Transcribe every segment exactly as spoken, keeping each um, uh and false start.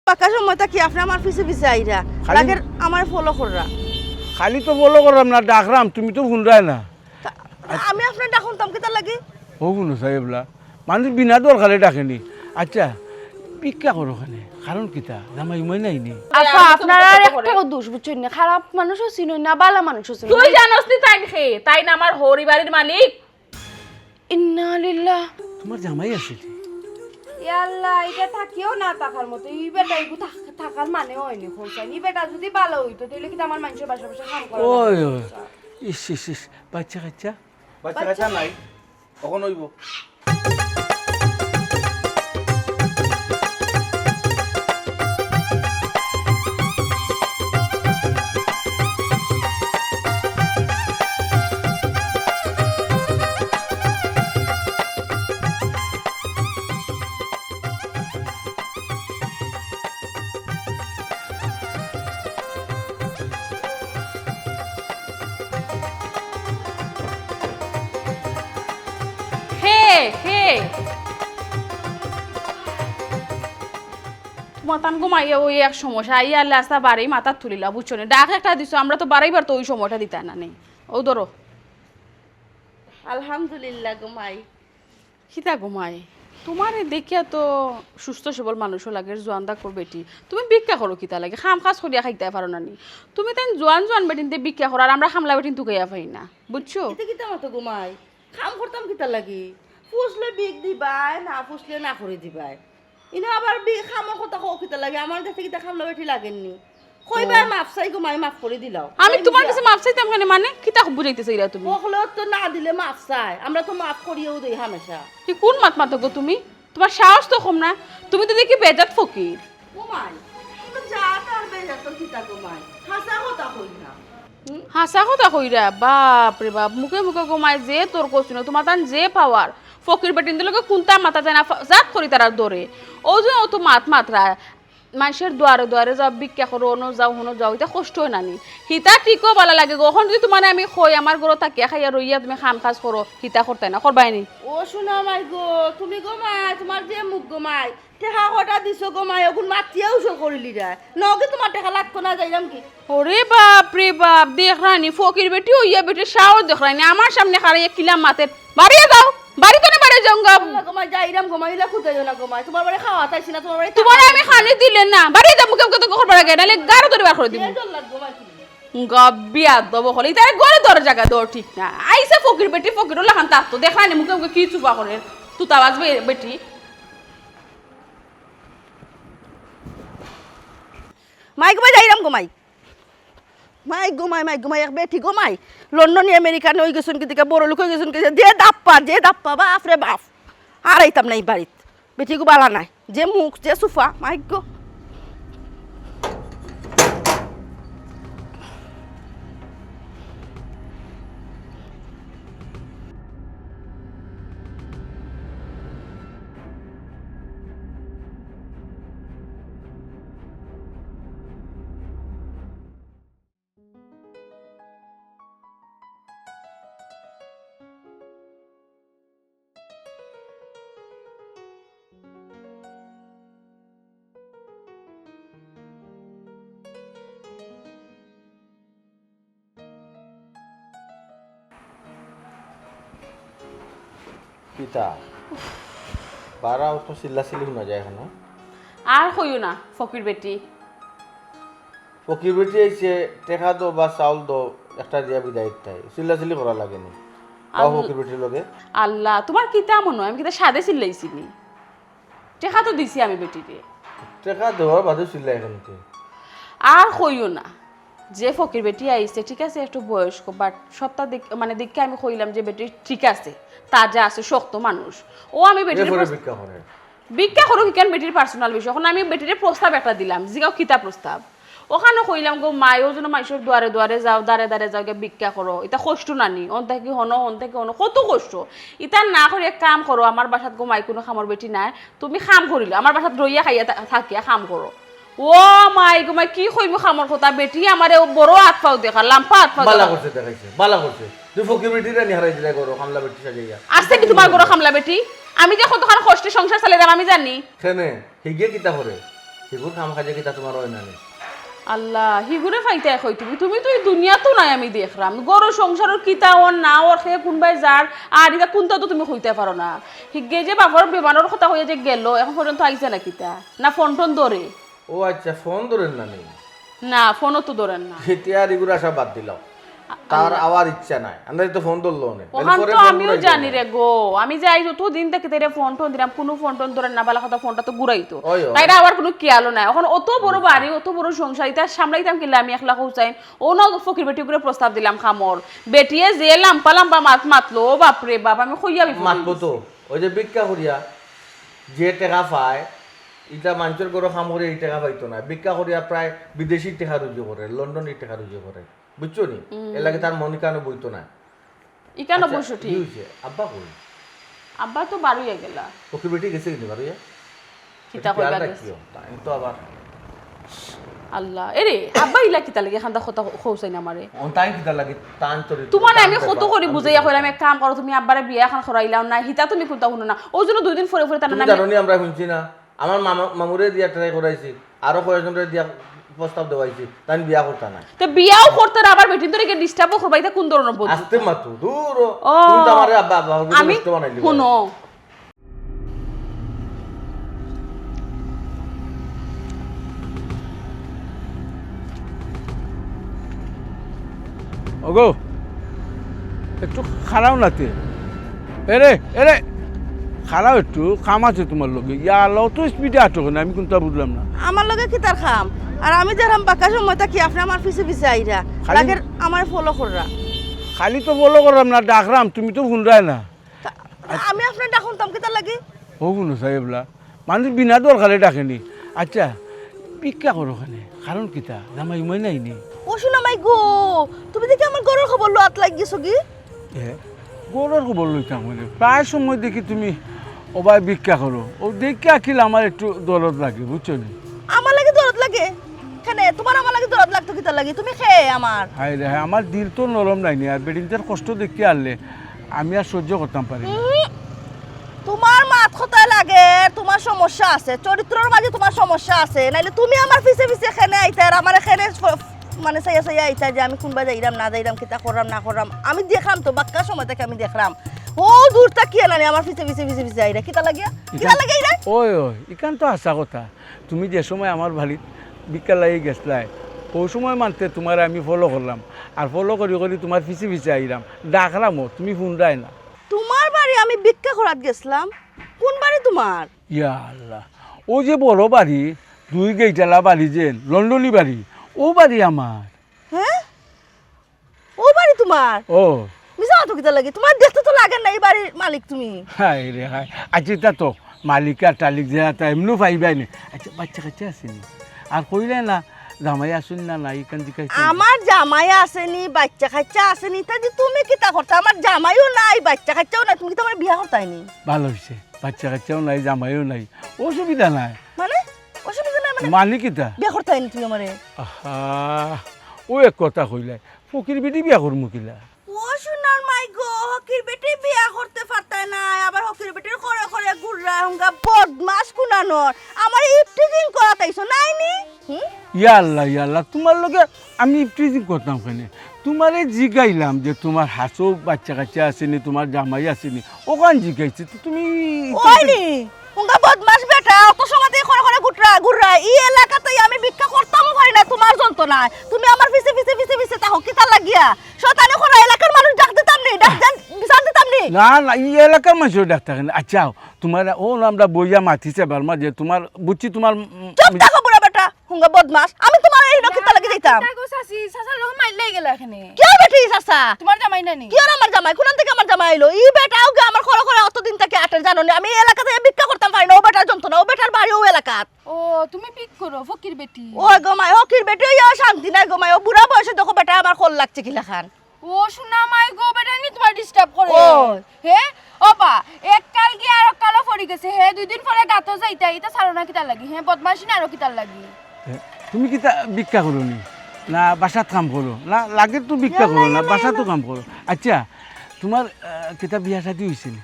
বাক্কা সময় থাকি আপনে আমার পিছে পিছে আইরা, খালি লাগের আমারে ফলো কররা। খালি তো ফলো কররাম না, ডাকরাম, তুমি তো হুনরায় না। তা আমি আপনার ডাক হুনতাম কিতার লাগি? ও হুনো সাহেবলা, মানুষ বিনা দরকারে ডাকেনি। আচ্ছা, ভিক্ষা করো কেনে, কারণ কিতা? জামাই উমাই নাই নি? আফা, আপনার আর একটাও দোষ বুঝছইন না, খারাপ মানুষও চিনইন না, বালা মানুষও চিনইন না। তুই জানোস নি তাইন কে? তাইন আমার হউর বাড়ির মালিক। ইন্না লিল্লাহ। তোমার জামাই আছে যে? ইয়া আল্লাহ, ইটা থাকিও না থাকার মতো। ই বেটা ইগু থাক-, থাকার মানে অয়নি, কইছাইন। ই বেটা যুদি বালা অইতো, তাইলে কিতা আমার মানষর বাসায় বাসায় কাম করা ওই, লাগতো? ওই। ইস, ইস, ইস। বাচ্চা কাচ্চা? বাচ্চা কাচ্চা নাই। অখন অইবো। হে, হে। তোমার তান ঘুমাইয়া ওই এক সমস্যা, আইয়া আল্লাহ আস্তা বাড়ি মাথাত তুলিলা, বুঝছো নি? ডাক একটা দিছো, আমরা তো বাড়াইবার তো ওই সময়টা দিতা না নি। ও ধরো। আলহামদুলিল্লাহ গো মাই। কিতা গো মাই, তোমারে দেখিয়া তো সুস্থ সবল মানুষও লাগের, জোয়ান দাকর বেটি। তুমি ভিক্ষা করো কিতা লাগি? কাম কাজ করিয়া খাইতায় পারো না নি? তুমি তাইন জোয়ান জোয়ান বেটিন্তে ভিক্ষা করো, আর আমরা কামলা বেটিন তুকাইয়া পাই না, বুঝছো? ইতা কিতা মাতো গো মাই? কাম করতাম কিতা লাগি? ফুসলে ভিক দিবায়, না ফুসলে না করি দিবায়। ইনো আবার বি-, কামর কথা কও কিতা লাগি? আমার গেছে কিতা কামলা বেটি লাগের নি? কইবায় মাফ চাই গো মাই, মাফ করি দিলাও। আমি তোমার গেছে মাফ চাইতাম কেনে মানে? কিতা বুঝাইতে চাইরা তুমি? অকলে তো না দিলে মাফ চায়, আমরা তো মাফ করিয়াউ দেই হামেশা। কি কোন মাত মাতো গো তুমি? তোমার সাহস তো কম না, তুমি তো দেখি বেজাত ফকির। ও মাই, তুমি জাত আর বেজাত তো কিতা গো মাই? হাছা কথা কই না। হাছা কথা কইরা, বাপ রে বাপ, মুখে মুখে গো মাই যে তর্ক হুনো, তোমার তান যে পাওয়ার, ফকির বেটিন্তর লগে কুন্তা মাতা যায় না, ফা-, জাত করি তারার ধরে। অউ যে অত মাত মাতরা, মানষর দুয়ারে দুয়ারে যাও, ভিক্ষা করো, অনো যাও, হনো যাও, ইতা কষ্ট অয় না নি? হিতা ঠিকও বালা লাগে গো। অখন যুদি তোমারে আমি কই, আমার ঘরো থাকিয়া খাইয়া রইয়া তুমি কাম কাজ করো, হিতা করতায় না, করবায় নি? ও সোনা মাই গো, তুমি গো মাই, তোমার যে মুখ গো মাই, টেকা কটা দিছো গো মাই, অগুন মাতিয়া উসল করিলিরায়। নগে তোমার টেকা লাগতো না, যাইরাম কি? ওরে বাপ রে বাপ, দেখরায় নি, ফকির বেটি অইয়া বেটির সাহস দেখরায় নি, আমার সামনে খাড়াইয়া কিলা মাতের। বাড়িয়ে যাও, বাড়ি তনে বাড়ি যাও গা। আল্লাহ গো মাই, যাইরাম গো মাই, ইলা খুদাইও না গো মাই, তোমার বাড়ি খাওয়াত আইছি না, তোমার বাড়ি তুমি আমারে আমি খানি দিলে না, বাড়িয়ে যাও, মুখে মুখে তো খবর লাগে, নাইলে গারো ধরি বার করি দিমু। বেয়াদব লাগবো মাই তুমি। গা বেয়াদব অকল, ইতারে ঘরে ধরে জাগা দেও ঠিক না। আইছে ফকির বেটি, ফকির অলাখান তার তো দেখরায় নি, মুখে মুখে কি চুপা করে, তুতাবাজ বে-, বেটি। মাই গো মাই, যাইরাম গো মাই। মাই গো মাই, মাই গো মাই, এক বেটি গো মাই। লন্ডনি আমেরিকানি অইগেছইন কিতা, বড় লোক অইগেছইন কিতা, যে দাপ্পা, যে দাপ্পা, বাপ রে বাপ। আর আইতাম না ই বাড়িত। বেটিগু বালা নায়। যে মুখ, যে সুফা, মাই গো। কিতা? বারা অত চিল্লাচিল্লি হুনা যায় কেনে? আর কইও না, ফকির বেটি। ফকির বেটি আইছে, টেকা দেও বা চাউল দেও, একটা দিয়া বিদায় দিতায়। চিল্লাচিল্লি করা লাগে নি। তাও আল-, ফকির বেটির লগে। আল্লাহ, তোমার কিতা মনো অয়? আমি কিতা সাধে চিল্লাইছি নি? টেকা তো দিছি আমি বেটিরে। টেকা দেওয়ার বাদে চিল্লায় কেনে তুমি? আর কইও না, যে ফকির বেটি আইছে, ঠিক আছে, একটু বয়স্ক, but সবটা দেখ-, মানে, দেখে আমি কইলাম যে বেটি ঠিক আছে, তাজা আছে, শক্ত মানুষ। ও আমি বেটিরে এরপরে প্রস-, ভিক্ষা করে। ভিক্ষা করুক, ইখান বেটির personal বিষয়। অখন আমি বেটিরে প্রস্তাব একটা দিলাম, জিগাও কিতা প্রস্তাব? অখানো কইলাম গো মাই, অউ যেন মানষর দুয়ারে দুয়ারে যাও, দ্বারে দ্বারে যাও, গিয়া ভিক্ষা করো, ইতা কষ্ট না নি? অন থাকি হনো, হন থাকি হনো, কত কষ্ট। ইতা না করি এক কাম করো, আমার বাসাত গো মাই কুনু কামর বেটি নাই, তুমি কাম করিলো, আমার বাসাত রইয়া খাইয়া থা-, থাকিয়া কাম করো। ও মাই গো মাই, কি কইমু কামর কথা, বেটি আমারে অউ বড় আত পাও দেখার, লাম্বা আত পাও বালা দেখার। করছে, দেখাইছে, বালা করছে। তুই ফকির বেটিরে নি হারাই দিলে ঘরো, কামলা বেটি সাজাইয়া। আছে নি তোমার ঘরো কামলা বেটি? আমি যে কতখান কষ্টে সংসার চালাইরাম আমি জানি। কেনে? হিগে কিতা করে? হিগুর কাম কাজে কিতা তুমার অয় না নি? আল্লাহ, হিগুরে পাইতায় কই তুমি? তুমি তো ই দুনিয়াত নাই আমি দেখরাম। ঘরো সংসারর কিতা অর না অর, কে কুনবায় যার, আর ইতা কুনতা তো তুমি কইতায় পারো না। হিগে যে বাপর বেমারর কথা কইয়া যে গেল, অখন পর্যন্ত আইছে না কিতা? না ফোন টোন ধরে? ও আইচ্ছা, ফোন ধরের না নি? না, ফোনও তো ধরের না। ইতা আর হিগুর আশা বাদ দিলাও। তার আওয়ার ইচ্ছা নাই। আমরা তো ফোন ধরলো না। অখান তো আমিও জানি রে গো। আমি যে আইজ অত দিন থাকি তাইরে ফোন টোন দিরাম, কুনু ফোন টোন ধরের না, বালা কথা ফোনটা তো ঘুরাইতো। ওই, ওই। তাইর আওয়ার কুনু খিয়ালও নাই। অখন অত বড় বাড়ি, অত বড় সংসার, ইতা সামলাইতাম কিলা আমি একলা কও চাইন? অউ না ফকির বেটিগুরে প্রস্তাব দিলাম কামর। বেটিয়ে যে লাম্বা লাম্বা মাত মাতলো, ও বাপ রে বাপ, আমি কইয়া বিপদে মাতবো তো। অউ যে ভিক্ষা করিয়া যে টেকা পায়, ইতা মানষর ঘরো কাম করিয়া ই টেকা পাইতো না। ভিক্ষা করিয়া প্রায় বিদেশি টেকা রুজি করে, লন্ডনি টেকা রুজি করে। বুঝছো নি? হুম। এরলাগি তার মন ইকানো বইতো না। ইকানো আচ্ছা, বইছে ঠিক। কি হইছে? আব্বা কই? আব্বা তো বারইয়া গেলা। ফকির বেটি গেছে কিনি বারইয়া? কিতা কইবা গেছে? তাইন তো আবার আল্লাহ, এরে, আব্বা ইলা কিতা লাগি এখানতা কথা কও চাইন আমারে? অন তাইন কিতা লাগি তান চরিত্র, তুমারে আমি কত করি বুঝাইয়া কইলাম, এক কাম করো, তুমি আব্বারে বিয়া অখন করাইলাও না, হিতা তুমি কুনতা হুনো না। অউ জন্য দুই দিন পরে পরে তার তুমি নামে জানো নি, আমরা হুনছি না? আমার মামা, মামুরে দিয়া try করাইছি, আরো কয়েকজনরে দিয়া প্রস্তাব দেওয়াইছি, তাইন বিয়া করতা নায়। তে বিয়াও করতা না, আবার বেটিন্তরে disturb-ও করবা, ইতা কুন ধরনর বন্ধু? আস্তে মাতো, দূর ও। ও, তুমি তো আমারে আব্বা, আব্বা, আমি নষ্ট বানাই দিবা। হুনো। ওগো, একটু খাড়াও না তে। এরে, এরে, খাড়াও একটু, কাম আছে তুমার লগে। ইয়া আল্লাহ, অত speed-এ আটো কেনে, আমি কুনতা বুঝলাম না। আমার লগে কিতার কাম? আর আমি দেখরাম বাক্কা সময় থাকি আপনে আমার পিছে পিছে আইরা। খালি লাগের আমারে follow কররা। খালি তো follow কররাম না, ডাকরাম, তুমি তো হুনরায় না। তা, আমি আপনার ডাক হুনতাম কিতার লাগি? ও হুনো সাহেবলা, মানুষ বিনা দরকারে ডাকে নি। আচ্ছা, ভিক্ষা করো কেনে? কারণ কিতা? জামাই উমাই নাই নি? ও সোনা মাই গো, তুমি দেখি আমার ঘরর খবর লওয়াত লাগি গেছো গি? এ, ঘরর খবর লইতাম মানে? প্রায় সময় দেখি তুমি অবায় ভিক্ষা করো। অউ দেখিয়া কিলা আমার একটু দরদ লাগে, বুঝছো নি? আমার লাগি দরদ লাগে? কেনে, তুমার আমার লাগি দরদ লাগতো কিতার লাগি? তুমি কে আমার? হায় রে হায়, আমার দিল তো নরম নায় নি, আর বেটিন্তর কষ্ট দেখিয়া আরলে আমি আর সহ্য করতাম পারি না। উহুম। তুমার মাত কথায় লাগে, তুমার সমস্যা আছে, চরিত্রর মাঝে তুমার সমস্যা আছে, নাইলে তুমি আমার পিছে পিছে কেনে আইতায়, আর আমারে কেনে ফ-, মানে চাইয়া চাইয়া আইতায় যে আমি কুনবায় যাইরাম না যাইরাম, কিতা কররাম না কররাম, আমি দেখরাম তো, বাক্কা সময় থাকি আমি দেখরাম। অউ দূর থাকিয়া নানি আমার পিছে পিছে পিছে পিছে আইরা, কিতা লাগিয়া? কিতা ইখান লাগিয়া আইরা? ওই, ওই, ইখান তো হাছা কথা। তুমি যে সময় আমার বাড়িত ভিক্ষার লাগি গেছলায়, অউ সময় মানতে তুমারে আমি follow করলাম, আর follow করি করি তুমার পিছে পিছে আইরাম, ডাকরামও, তুমি হুনরায় না। তুমার বাড়ি আমি ভিক্ষা করাত গেছলাম? কুন বাড়ি তুমার? ইয়া আল্লাহ, অউ যে বড় বাড়ি, দুই গেইটআলা বাড়ি যে, লন্ডনি বাড়ি, অউ বাড়ি আমার। হে? অউ বাড়ি তুমার? ও। মিছা মাতো কিতার লাগি? তুমার দেখতে তো লাগের না ই বাড়ির মালিক তুমি। হায় রে হায়। আচ্ছা, ইতা তো মালিক আর টালিক যে ইতা এমনেউ পাইবায় নি। আচ্ছা, বাইচ্চা কাইচ্চা আছে নি? আর কইলায় না, জামাই আছে নি না নাই, ইখান জিকাইতাম। আমার জামাই আছে নি, বাইচ্চা কাইচ্চা আছে নি, তা দি তুমি কিতা করতায়? আমার জামাইও নাই, বাইচ্চা কাইচ্চাও নাই, তুমি কিতা আমারে বিয়া করতায় নি? ভালা অইছে, বাইচ্চা কাইচ্চাও নাই, জামাইও নাই, অসুবিধা নাই। মানে? অসুবিধা নাই মানে? মানে কিতা? বিয়া করতায় নি তুমি আমারে? আহা, অউ এক কথা কইলায়, ফকির বেটি বিয়া করমু কিলা? ও সোনার মাই গো, ফকির বেটি বিয়া করতে পারতায় নায়, আবার ফকির বেটির ঘরে ঘরে ঘুররা, হুঙ্গা বদমাশ কুনানর। আমারে ইভটিজিং করাত আইছো নায় নি? হুম? ইয়া আল্লাহ, ইয়া আল্লাহ, তুমার লগে আমি ইভটিজিং করতাম কেনে? তুমারে জিগাইলাম যে তুমার হাছাউ বাইচ্চা কাইচ্চা আছে নি, তুমার জামাই আছে নি, অখান জিগাইছি, তো তুমি ওই নি, হুঙ্গা বদমাশ বেটা, অত সময় থাকি ঘরে ঘরে ঘুররা, ঘুররা। ই এলাকাত আমি ভিক্ষা করতামও পারি না তুমার যন্ত্রণায়। তুমি আমার পিছে পিছে পিছে পিছে থাকো, কিতার লাগিয়া? শয়তানি করো, এলাকার মানুষ ডাক দিতাম নি, ডাক দেন, বিচার দিতাম নি। না, না, ই এলাকার মানষর ডাক থাকে না। আচ্ছা, তুমার অউ আমরা বইয়া মাতিছে বার্মা যে তুমার, বুঝছি তুমার, উম, চুপ থাকো বুড়া বেটা। হুঙ্গা বদমাশ, আমি তুমার এই নকিতা লাগি যাইতাম। কিতা গো চাচি, চাচার লগে মাইর লাগি গেলা কেনে? কিয় বেটি চাচা? তুমার জামাই না নি? কিয় আমার জামাই? কুনান থাকি আমার জামাই আইলো? ই বেটা অউগি আমার খরো খরো অতদিন থাকি আটের জানো নি? আমি এই এলাকাত ভিক্ষা করতাম পারি না, অউ বেটার যন্ত্রণা, অউ বেটার বাড়ি অউ এলাকাত। ও, তুমি ভিক্ষা করো, ফকির বেটি। ওই গো মাই, ফকির বেটি, ওই শান্তি নাই গো মাই, অউ বুড়া বয়সে দেখো বেটা আমার খল লাগছে কিলাখান। ও সোনা মাই গো, বেটায় নি তুমারে disturb করে? ও। হে? ও বা, এক কাল গিয়া আরক কালো পড়ি গেছে। হে, দুই দিন পরে গাতো যাইতায়, ইতা ছাড়ো না কিতার লাগি? হে, বদমাশি না আরো কিতার লাগি? এ, তুমি কিতা ভিক্ষা করো নি? না বাসাত কাম করো? না, লাগের তো ভিক্ষা করো না, বাসাত তো কাম করো। আচ্ছা, তুমার, আহ, কিতা বিয়া শাদী অইছে নি?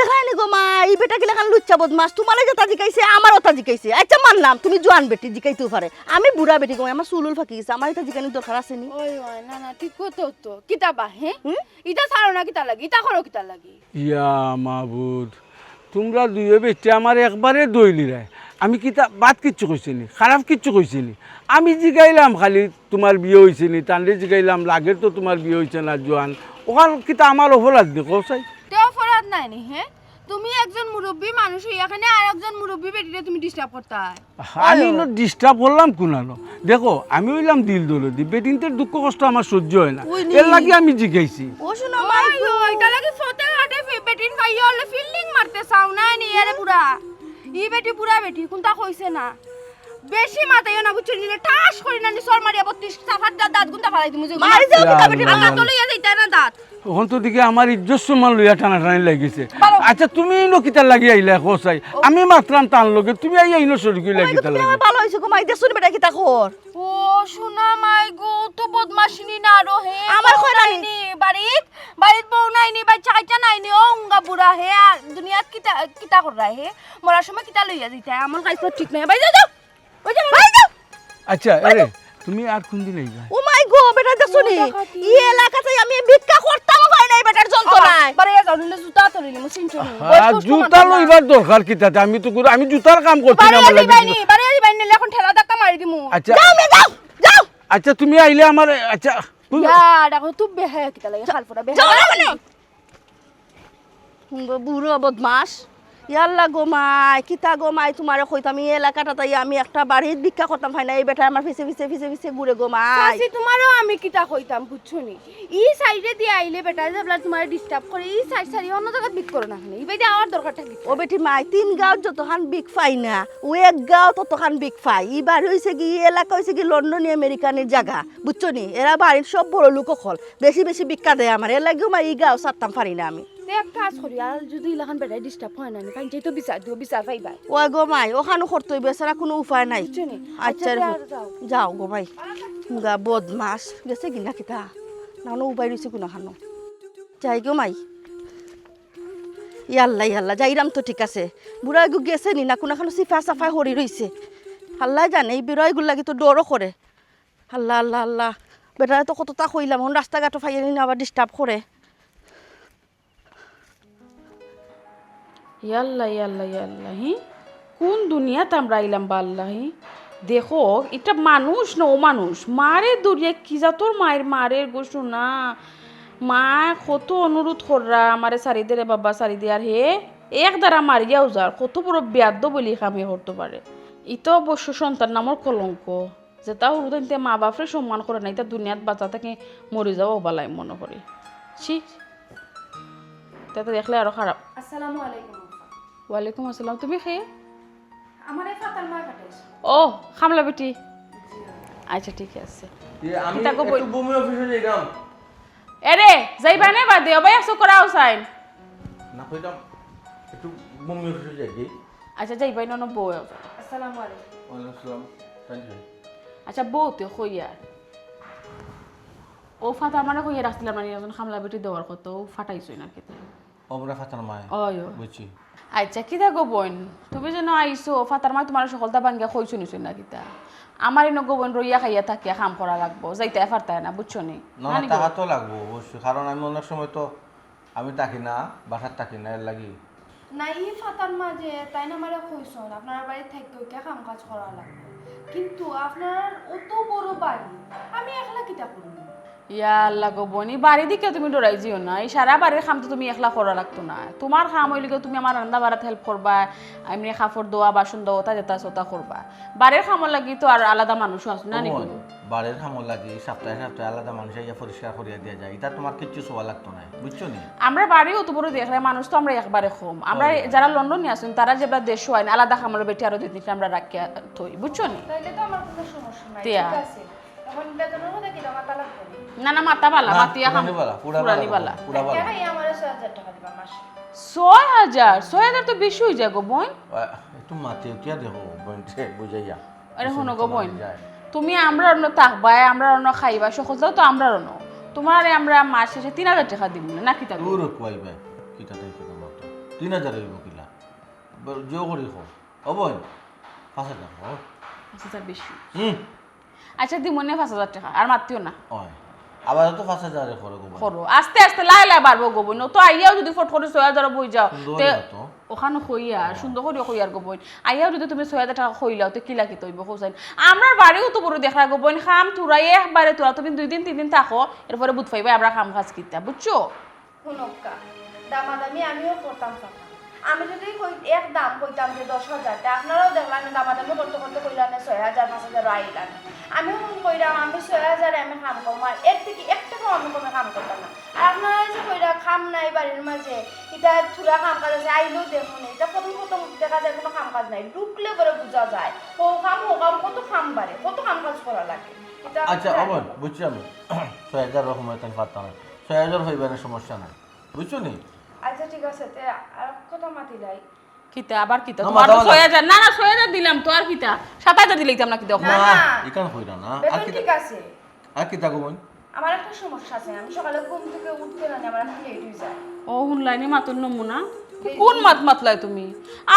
দেখরায়নি গো মাই, ই বেটা কিলাখান লুচ্চা বদমাশ, তুমারে যেতা জিকাইছে, আমারেও অতা জিকাইছে। আইচ্ছা, মানলাম, তুমি জোয়ান বেটি, জিকাইতেও পারে। আমি বুড়া বেটি গো মাই, আমার চুল-উল ফাকি গেছে, আমার ইতা জিকানি দরকার আছেনি? ওই, ওই, না, না, ঠিক কথা তো। কিতা বা, হে? হুম? ইতা ছাড়ো না কিতা লাগি, ইতা করো কিতা লাগি? ইয়া মাবুদ, তুমরা দুইও বেটি আমারে একবারে দইলিরায়। আমি কিতা বাদ কিচ্ছু কইছিনি, খারাপ কিচ্ছু কইছিনি। আমি জিগাইলাম খালি তুমার বিয়া অইছেনি, তানরে জিগাইলাম লাগের তো তুমার বিয়া অইছে না জোয়ান। অখান কিতা আমার অপরাধ নি, কও চাই? তে অপরাধ নায়নি, হে? তুমি একজন মুরব্বি মানুষ অইয়া কেনে আরেকজন মুরব্বি বেটিরে তুমি disturb করতায়? আমি অয়। ইনো disturb করলাম কুনানো? দেখো, আমি অইলাম দিল দরদি, বেটিন্তর দুঃখ কষ্ট আমার সহ্য অয় না, অয়নি। এরলাগি আমি জিগাইছি। ও শুনো, মাই ওই, গো। ওই, ইতা লাগি ফতে ঘাটে ফে-, বেটিন পাইয়া অইলে fielding মারতে চাও না নি, এরে বুড়া। ই বেটি বুড়া বেটি, কুনতা কইছে না। বেশি মাতাইও না, বুঝছো নি? ঠাস করি না নি, সর মারিয়া বত্রিশ চাপাত দা-, দাঁত গুনতা ফালাই দিমু যে। মারি যাও, ইয়া কিতা বেটি, আল্লাহ। দাঁত তো লইয়া যাইতায় না দাঁত। অখন তো দেখি আমার ইজ্জত সম্মান লইয়া টানাটানি লাগিছে। বারো। আইচ্ছা, তুমি ইনো কিতার লাগি আইলায়, কও চাই? ও। আমি মাতরাম তান লগে, তুমি আইয়া ইনো শরিক অইলায় মাই গো, কিতার তুমি লাগি? আমার ভালা অইছে গো, মাই দেখছো নি বেটা কিতা কর? ও, সোনা মাই গো, তো বদমাশিনি না আরো হে। আমার বউ কয় না নি। নাইনি, বাড়িত, বাড়িত বউ নাইনি, বাচ্চা কাচ্চা নাইনি, ও উঙ্গা বুড়া হে, আর দুনিয়াত কিতা, কিতা কররা হে? মরার সময় কিতা লইয়া যাইতায়? আমল কাজ তো ঠিক নাই। বাড়ি যাও, যাও। ওই যে, ভাই, যাও। আইচ্ছা, এরে, তুমি আর কুনদিন আইবায়? ও মাই গো, বেটা দেখছো নি? ই এলাকাত আমি ভিক্ষা করতামও পারি না ই বেটার যন্ত্রণায়। বারো যাও, নইলে জুতা তুলি নিমু, চিনছো নি? আহা, বয়স তো জুতা লইবার দরকার কিতাতে? আমি তো গুরু, আমি জুতার কাম করছি না, বারো আমার লাগি। যাইবায় নি, বারো যাইবায় নি, অখন ঠেলা ধাক্কা মারি দিমু। আইচ্ছা। যাও, মে যাও, যাও। আইচ্ছা, তুমি আইলে আমার, আইচ্ছা। ইয়া, দেখো, তুই বেহায়া কিতা লাগে, খাল ফোটা বেহায়া। যাও না কেনে? হুম গো, বুড়ো বদমাশ। ইয়াল্লা গো মাই, কিতা গো মাই, তুমারে কইতাম, ই এলাকাটাত আইয়া আমি একটা বাড়িত ভিক্ষা করতাম পাই না, ই বেটায় আমার পিছে পিছে, পিছে পিছে ঘুরে গো মাই। চাচি, তুমারেও আমি কিতা কইতাম, বুঝছো নি? ই সাইডে দিয়া আইলে বেটায় যেবলা তুমারে disturb করে, ই সাইড ছাড়ি অন্য জাগাত ভিক করো না কেনে? ইবায়দি আওয়ার দরকারটা কিতা? ও বেটি মাই, তিন গাঁওত যতখান ভিক পাই না, অউ এক গাঁওত ততখান ভিক পাই। ই বাড়ি অইছে গি, ই এলাকা অইছে গি লন্ডনি আমেরিকানির জাগা, বুঝছো নি? এরা বাড়ির সব বড় লোক অকল। বেশি বেশি ভিক্ষা দেয় আমার, এরলাগিউ মাই ই গাঁও ছাড়তাম পারি না আমি। তে এক কাজ করি, আর যুদি ইলাখান বেটায় disturb করে না নি, তাইন যেহেতু বিচার দিও, বিচার পাইবা। ওই গো মাই, অখানউ করতে অইবো, এছাড়া কুনু উপায় নাই। বুঝছো নি? আইচ্ছা, আইচ্ছা, তে আর যাও। যাও গো মাই। গা বদমাশ, গেছে গি না কিতা? না, না, উবাই রইছে কুনাখানো। যাই গো মাই। ইয়াল্লা, ইয়াল্লা, যাইরাম তো ঠিক আছে। বুড়া এগু গেছে নি না, কুনাখানো চিপা চাপায় হরি রইছে। আল্লায় জানে, ই বুড়া এগুর লাগি তো ডরও করে। আল্লা, আল্লা, আল্লা। বেটারে তো কততা কইলাম, অখন রাস্তাঘাটও পাইয়ার নি না, আবার disturb করে। ইয়াল্লা, ইয়াল্লা, ইয়াল্লা, হি? কুন দুনিয়াত আমরা আইলাম বা আল্লা, হি? দেখো, ইটা মানুষ না অমানুষ? মারে দরিয়া কি জাতর মাইর মারের গো সোনা। মায় কত অনুরোধ কররা, আমারে ছাড়ি দে রে বাবা, ছাড়ি দে। আর হে এক ধারা মারিয়াউ যার, কত বড় বেয়াদ্দব অইলে ই কাম হে করতো পারে। ইতা অবশ্য সন্তান নামর কলঙ্ক। যেতা হুরু থাইতে মা বাপরে সম্মান করে না, ইতা দুনিয়াত বাঁচা থাকি মরি যাওয়াউ বালা মনো করি। ছি, ইতা তো দেখলে আরো খারাপ। আসসালামু আলাইকুম, আফা। ওয়ালাইকুম আসসালাম। তুমি কে? আমারে ফাতার মায় পাঠাইছে। ও, কামলা বেটি। জি। আইচ্ছা, ঠিক আছে। ইয়ে, আমি কিতা গো বই- একটু ভূমি অফিসে যাইতাম। এরে, যাইবায় নে বাদে, ও ভাই, একশো করা হোসাইন। না কইতাম, একটু ভূমি অফিসে যাই কি? আইচ্ছা, যাইবায়, নন বউ। আসসালামু আলাইকুম। ওয়ালাইকুম আসসালাম। Thank you। আইচ্ছা, বউ তে কইয়া। ও ফাতার মারে কইয়া রাখছিলাম না, একজন কামলা বেটি দেওয়ার কথা, ও ফাটাইছই না কিতা? ও বুড়া ফাতার মায়। ওই, ওই। বুঝছি। আইচ্ছা, কিতা গো বইন, তুমি যেন আইছো, ফাতার মায় তুমারে হকলতা ভাঙ্গিয়া কইছো নিছো না কিতা? আমার ইনো গো বইন রইয়া খাইয়া থাকিয়া কাম করা লাগবো, যাইতায় পারতায় না, বুঝছো নি? না, না, নানি গো? থাকা তো লাগবো অবশ্যই, কারণ আমি অনেক সময় তো আমি থাকি না, বাসাত থাকি না, এরলাগি। না, ই ফাতার মায় যে তাইন আমারে কইছইন, আপনারার বাড়িত থাকিয়া কাম কাজ করা লাগবো, কিন্তু আপনারার অত বড় বাড়ি, আমি একলা কিতা করমু? ইয়া আল্লা গো বইন, ই বাড়ি দেখিয়া তুমি ডরাই যেও না। ই সারা বাড়ির কাম তো তুমি একলা করা লাগতো না। তুমার কাম অইলো গিয়া তুমি আমার রান্দা বাড়াত help করবায়, এমনে কাপড় ধোয়া, বাসন ধোয়া, অতা যেতা আছে অতা করবায়। বাড়ির কামর লাগি তো আর আলাদা মানুষ আছে না নি? ও বইন, বাড়ির কামর লাগি সপ্তাহে সপ্তাহে আলাদা মানুষ আইয়া পরিষ্কার করিয়া দিয়া যায়। ইতা তুমার কিচ্ছু চাওয়া লাগতো নায়, বুঝছো নি? আমরার বাড়িও তো বড় দেখরায়, মানুষ তো আমরা একবারে কম। আমরা ওই। যারা লন্ডনি আছইন, তারা যেবলা দেশো আইন, আলাদা কামর বেটি আরো দুই তিনটা আমরা রাখিয়া থই, বুঝছো নি? তাইলে তো আমার কুনু সমস্যা নাই, তিয়া। ঠিক আছে। অখন বেতনর কথা কিতা মাতা লাগবো নি? না, না, মাতা বালা, না, মাতিয়া পুরানি কাম, বালা, পুরা পুরানি বালা, বালা। পুরা বালা। টাকা আমারে ছয় হাজার টাকা দিবা মাসে। ছয় হাজার? ছয় হাজার তো বেশি অইযায় গো বইন। আহ, একটু মাতি উঠিয়া দেখো, বইন, সে বুঝাইয়া। আরে হুনো গো বইন, যায়। তুমি আমরার অনো থাকবায়, আমরার অনো খাইবায়, হকলতাউ তো আমরার অনো। তুমারে আমরা মাস শেষে তিন হাজার টাকা দিমু না, না কিতা গো? দূর কইবায়, কিতা তাই কিতা মাতো। তিন হাজার অইবো কিলা? ব-, জো করি কও। অইবো? পাঁচ হাজার কও। পাঁচ হাজার বেশি। হুম। আচ্ছা, দিমুনে পাঁচ হাজার টেকা, আর মাতিও না। অয়। আবার তো পাঁচ হাজার করে গো বইন। করো। আস্তে আস্তে লায় লায় বাড়বো গো বইন। ও তো আইয়াও যদি ফট করি ছয় হাজার বই যাও, সুন্দর তে করি তো। অখান কইয়ার, সুন্দর করি কইয়ার গো বইন। আইয়াও যদি তুমি ছয় হাজার টেকা কইলাও, তে কিলা কিতা অইবো কও চাইন। আমরার বাড়িও তো বড় দেখরা গো বইন, কাম থুড়া একবারে থুড়া, তুমি দুই দিন তিন দিন থাকো, এরপরে বুঝ পাইবায় আমরার কাম কাজ কিতা, বুঝছো? হুনউক্কা, দামাদামি আমিও করতাম পারতাম। আমি যদি কই-, এক দাম কইতাম যে দশ হাজার, তে আপনারাও দেখলাম দামাদামি করতে করতে কইলাম না ছয় হাজার, পাঁচ হাজারও আইলাম। আমি হুন কইরাম, আমি ছয় হাজারে আমি কাম করমু, আর এর থাকি এক টেকাও আমি কমে কাম করতাম না। আর আপনারা যে কইরা কাম নাই বাড়ির মাঝে, ইতা থুড়া কাম কাজ আছে, আইলেও দেখমুনে, ইতা প্রথম প্রথম দেখা যায় কুনু কাম কাজ নাই, ঢুকলে পরে বুঝা যায়, হউ কাম, হউ কাম, কত কাম বাড়ে, কত কাম কাজ করা লাগে। ইতা আচ্ছা, আপনারা অবন, বুঝছি আমি। ছয় হাজার রকম তাই পারতাম না। ছয় হাজার অইবো না, সমস্যা নাই, বুঝছো নি? আচ্ছা, ঠিক আছে, তে আর কথা মাতিলাই। কিতা আবার কিতা? না, তোমার তো মাথা ছয় হাজার, না, না, ছয় হাজার দিলাম তো, আর কিতা? সাত হাজার দিলে দিতাম না কিতা? না, না, না। ইখান কইরা না। আর বেতন কিতা? ঠিক আছে। আর কিতা কইন? আমার একটা সমস্যা আছে, আমি সকালে ঘুম থেকে উঠতে না, আমার এখন লেট হয়ে যায়। ও হুনলাইনি মাতর নমুনা। কোন মাত মাতলায় তুমি?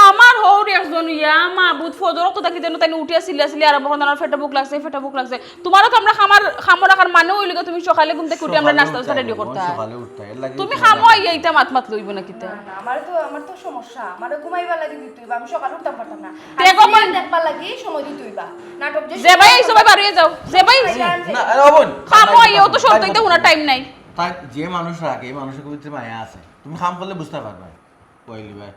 আমার হউর একজন ইয়া মাবুদ ফজর অক্ত থাকি যেন তাইন উঠিয়া চিল্লা চিল্লি আরম্ভ করইন, "আমার পেটো ভুক লাগছে, পেটো ভুক লাগছে।" তোমারও তো আমরা খামার, খামো রাখার মানে অইলো গি তুমি সকালে ঘুম থাকি উঠি আমরা সকালে নাস্তা উঠতে বাস্তা রেডি অইবো, করতা। সকালে উঠতে, এর লাগি তুমি তো খামো আইয়া ইতা মাত মাতলে অইবো না কিতা? না, না, আমার তো, আমার তো সমস্যা, আমার ঘুমাইবার লাগি দিতে অইবো, আমি সকালে উঠতাম পারতাম না। আর দেখো সিরিয়াল দেখবার লাগি সময় দিতে অইবা। নাটক যে যে ভাই আইছো ভাই বাড়ি যাও, যে ভাই আইছো। না, আরে অবন, খামো আইয়া ও তো সত্যি তো কোনো টাইম নাই। তাই যে মানুষ রাখে, এই মানুষের ভিতরে মায়া আছে। তুমি কাম করলে বুঝতে পারবা। কইলি ভাই,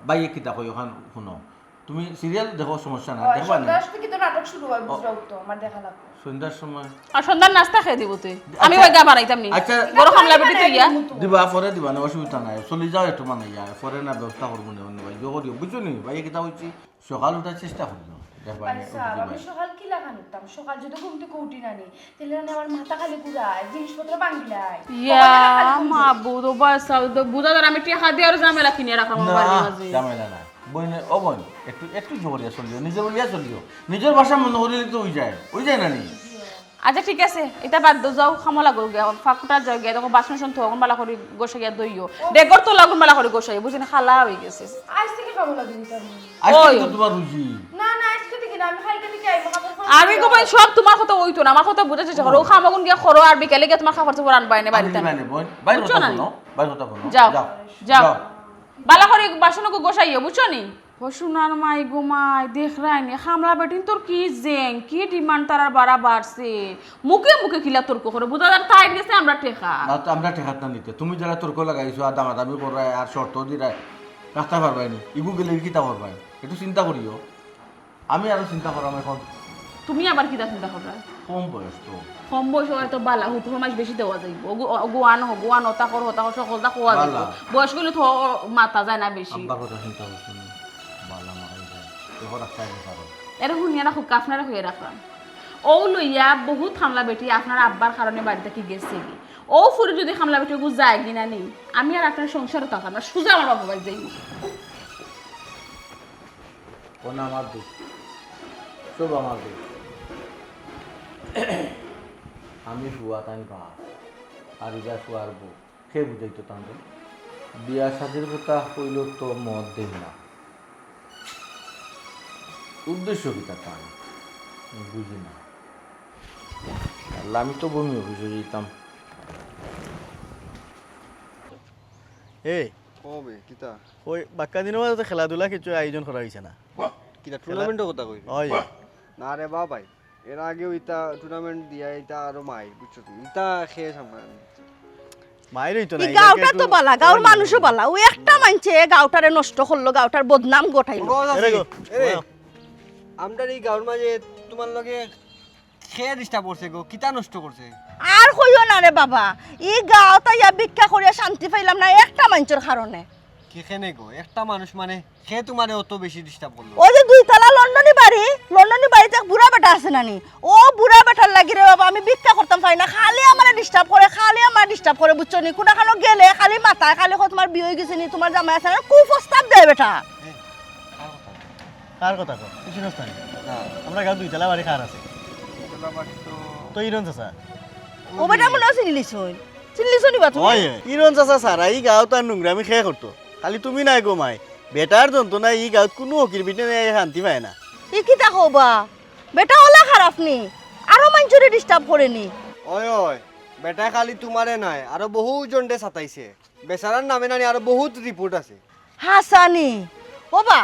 ভাই, এ কিতা কই, অখান হুনো। তুমি সিরিয়াল দেখো, সমস্যা নাই, আর দেখবা না? সন্ধ্যার সময় কিন্তু নাটক শুরু হয়, বুঝরাও তো, আমার দেখা লাগবো। সন্ধ্যার সময়? আর সন্ধ্যার নাস্তা খাই দিব তুই। আচ্ছা। আমি ওই গা বানাইতাম নি। আচ্ছা। বড় কামলা বেটি তুই ইয়া। দিবা, পরে দিবা না, অসুবিধা নাই। চলি যাও একটু বানাইয়া, পরে না ব্যবস্থা করবো না, অন্য ভাই, জোর করিও, বুঝছো নি? ভাই, এ কিতা হইছে? সকাল উঠার চেষ্টা করিও। দেখবা না, আচ্ছা, উঠি আমি দিবা। সকাল কি লাগান উঠতাম? সকাল যদি ঘুম থেকে উঠি না নি, তাহলে না আমার মাথা খালি ঘুরায়, জিনিসপত্র ভাঙ্গিলায়। ইয়া, মাবুদ, ও বাস, আও তো বুঝা যার আমি টেকা দিয়া আর ঝামেলা কিনিয়া রাখলাম আমার না, বাড়ির মাঝে। ঝামেলা না। বইনে, ও বইন, একটু, একটু জোরিয়া চলিও, নিজে বলিয়া চলিও। নিজর বাসা মনে করিলে তো অই যায়, অই যায় না নি? আচ্ছা, ঠিক আছে, ইতা বাদ দেও, যাও, কামো লাগো গিয়া, ফাকুটা যাও গিয়া, দেখো, বাসন-উসন থও, অগুন বালা করি গোসাইয়া ধইও। ডেগর তো লাগুন বালা করি গোসাইও, বুঝি না, কালা অই গেছে। আইজ থাকি কামো লাগি দিতাম না। আইজ থাকি ওই। তো তোমার রুজি। না, না, আইজ থাকি না, আমি কালকে থাকি আইমু, কাপড় ফাপড় আমি গো ভাই, সব তোমার কথা অইতো না, আমার কথা বুঝার চেষ্টা করো। ও কামগুন গিয়া করো, আর বিকালে গিয়া তোমার কাপড়-চোপড় আনবায় নে বাড়িত। আনবায় নে, বইন। ভাইর কথা হুনো, ভাইর কথা হুনো। যাও, যাও, যাও। যাও। বালা করি বাসন অগু গোসাইও, বুঝছো নি? ও সোনার মাই গো মাই, দেখরায়নি, কামলা বেটিন্তর কি জেং, কি demand তারার বাড়া বাড়ছে। মুখে মুখে কিলা তর্ক করে, বুঝা যার তাইর গেছে আমরা টেকা। না তো আমরা টেকাত না নিতে। তুমি যারা তর্ক লাগাইছো আর দামাদামি কররায় আর শর্ত দিরায়, রাখতা পারবায় নি। ইগু গেলে কিতা করবায়? একটু চিন্তা করিও। আমি আরো চিন্তা করাম এখন। তুমি আবার কিতা চিন্তা কররায়? কম বয়স তো। কম বয়স অয় তো বালা, হুকুর মাস বেশি দেওয়া যাইবো। অগু-, অগু আনো, হগু আনো, হতা কর, হতা কর, সকলতা কওয়া যাইবো। বালা। বয়স অইলে তো মাতা যায় না বেশি। আব্বার কথা চিন্তা করছি না। বালা মারাই যায়। এখন রাখতে হবে কারণ। এরে হুনিয়া রাখো, আপনারে কইয়া রাখলাম। অউ লইয়া বহুত কামলা বেটি আপনার আব্বার কারণে বাড়ি থাকি গেছে গি। অউ ফুরি যদি কামলা বেটি অগু যায় গি না নি, আমি আর আপনার সংসারও থাকতাম না, সুজা আমার বাপর বাড়ি যাইমু। ও না আমার দুখ, সব আমার দুখ। আমি ফুয়া তাইন বাপ, আর ইবা ফুয়ার বউ, কে বুঝাইতো তানরে? বিয়া শাদির কথা কইলেও তো মত দেই না। উদ্দেশ্য কিতা তান? আমি বুঝি না। আল্লাহ, আমি তো বমি অফিসে যেতাম। এ, ও বে, কিতা? ওই বাক্কা দিনও তো খেলাধুলা কিছু আয়োজন করা হইছে না। কিতা টুর্নামেন্টর কথা কইরে? ওই। না রে বা ভাই, এর আগেও ইতা টুর্নামেন্ট দিয়া ইতা আরো মাইর, বুঝছো তুমি? ইতা খেয়ে সামনে। মাইর হইতো না, ই গাঁওটা তো বালা, গাঁওর মানুষও বালা। ওই একটা মানষে গাঁওটারে নষ্ট করলো, গাঁওটার বদনাম ঘটাইলো। ও বাবা, এরে গো, এরে, আমরার ই গাঁওর মাঝে তোমার লগে কে ডিস্টার্ব করছে গো? কিতা নষ্ট করছে? আর কইও না রে বাবা, ই গাঁওত আইয়া ভিক্ষা করিয়া শান্তি পাইলাম না একটা মানষর কারণে। কে কেনে গো? একটা মানুষ মানে কে তোমারে অত বেশি ডিস্টার্ব করলো? ওই যে দুই তলা লন্ডনি বাড়ি, লন্ডনি বাড়িত এক বুড়া বেটা আছে না নি? ও বুড়া বেটার লাগি রে বাবা, আমি ভিক্ষা করতাম পারি না, খালি আমারে ডিস্টার্ব করে, খালি আমারে ডিস্টার্ব করে, বুঝছো নি? কুনাখানো গেলে খালি মাতায়, খালি কয়, "তোমার বিয়া হই গেছে নি, তোমার জামাই আছে না?" কুপ্রস্তাব দেয় বেটা। এ, কার কথা? কার কথা কও? তুই চিনস না নি? না। আমরা গাঁও দুই তলা বাড়ি কার আছে? দুই তলা বাড়ি তো তো ইরন চাচা। ও বেটা মনে হয় চিনলিছইন। চিনলিছো নি বা তুমি? ওই, ইরন চাচা ছাড়া ই গাঁওত আর নোংরামি কে করতো? খালি তুমি নায় গো মাই, বেটার যন্ত্রণায় ই গাঁওত কুনু ফকির বেটি নাই, শান্তি পায় না। ই কিতা কও বা? বেটা অলা খারাপ নি? আরো মানষরে disturb করে নি? অয়, অয়, বেটায় খালি তুমারে নায়, আরো বহু জনরে সাতাইছে। বেচারার নামে নানি আরো বহুত report আছে। হাছানি? ও বা,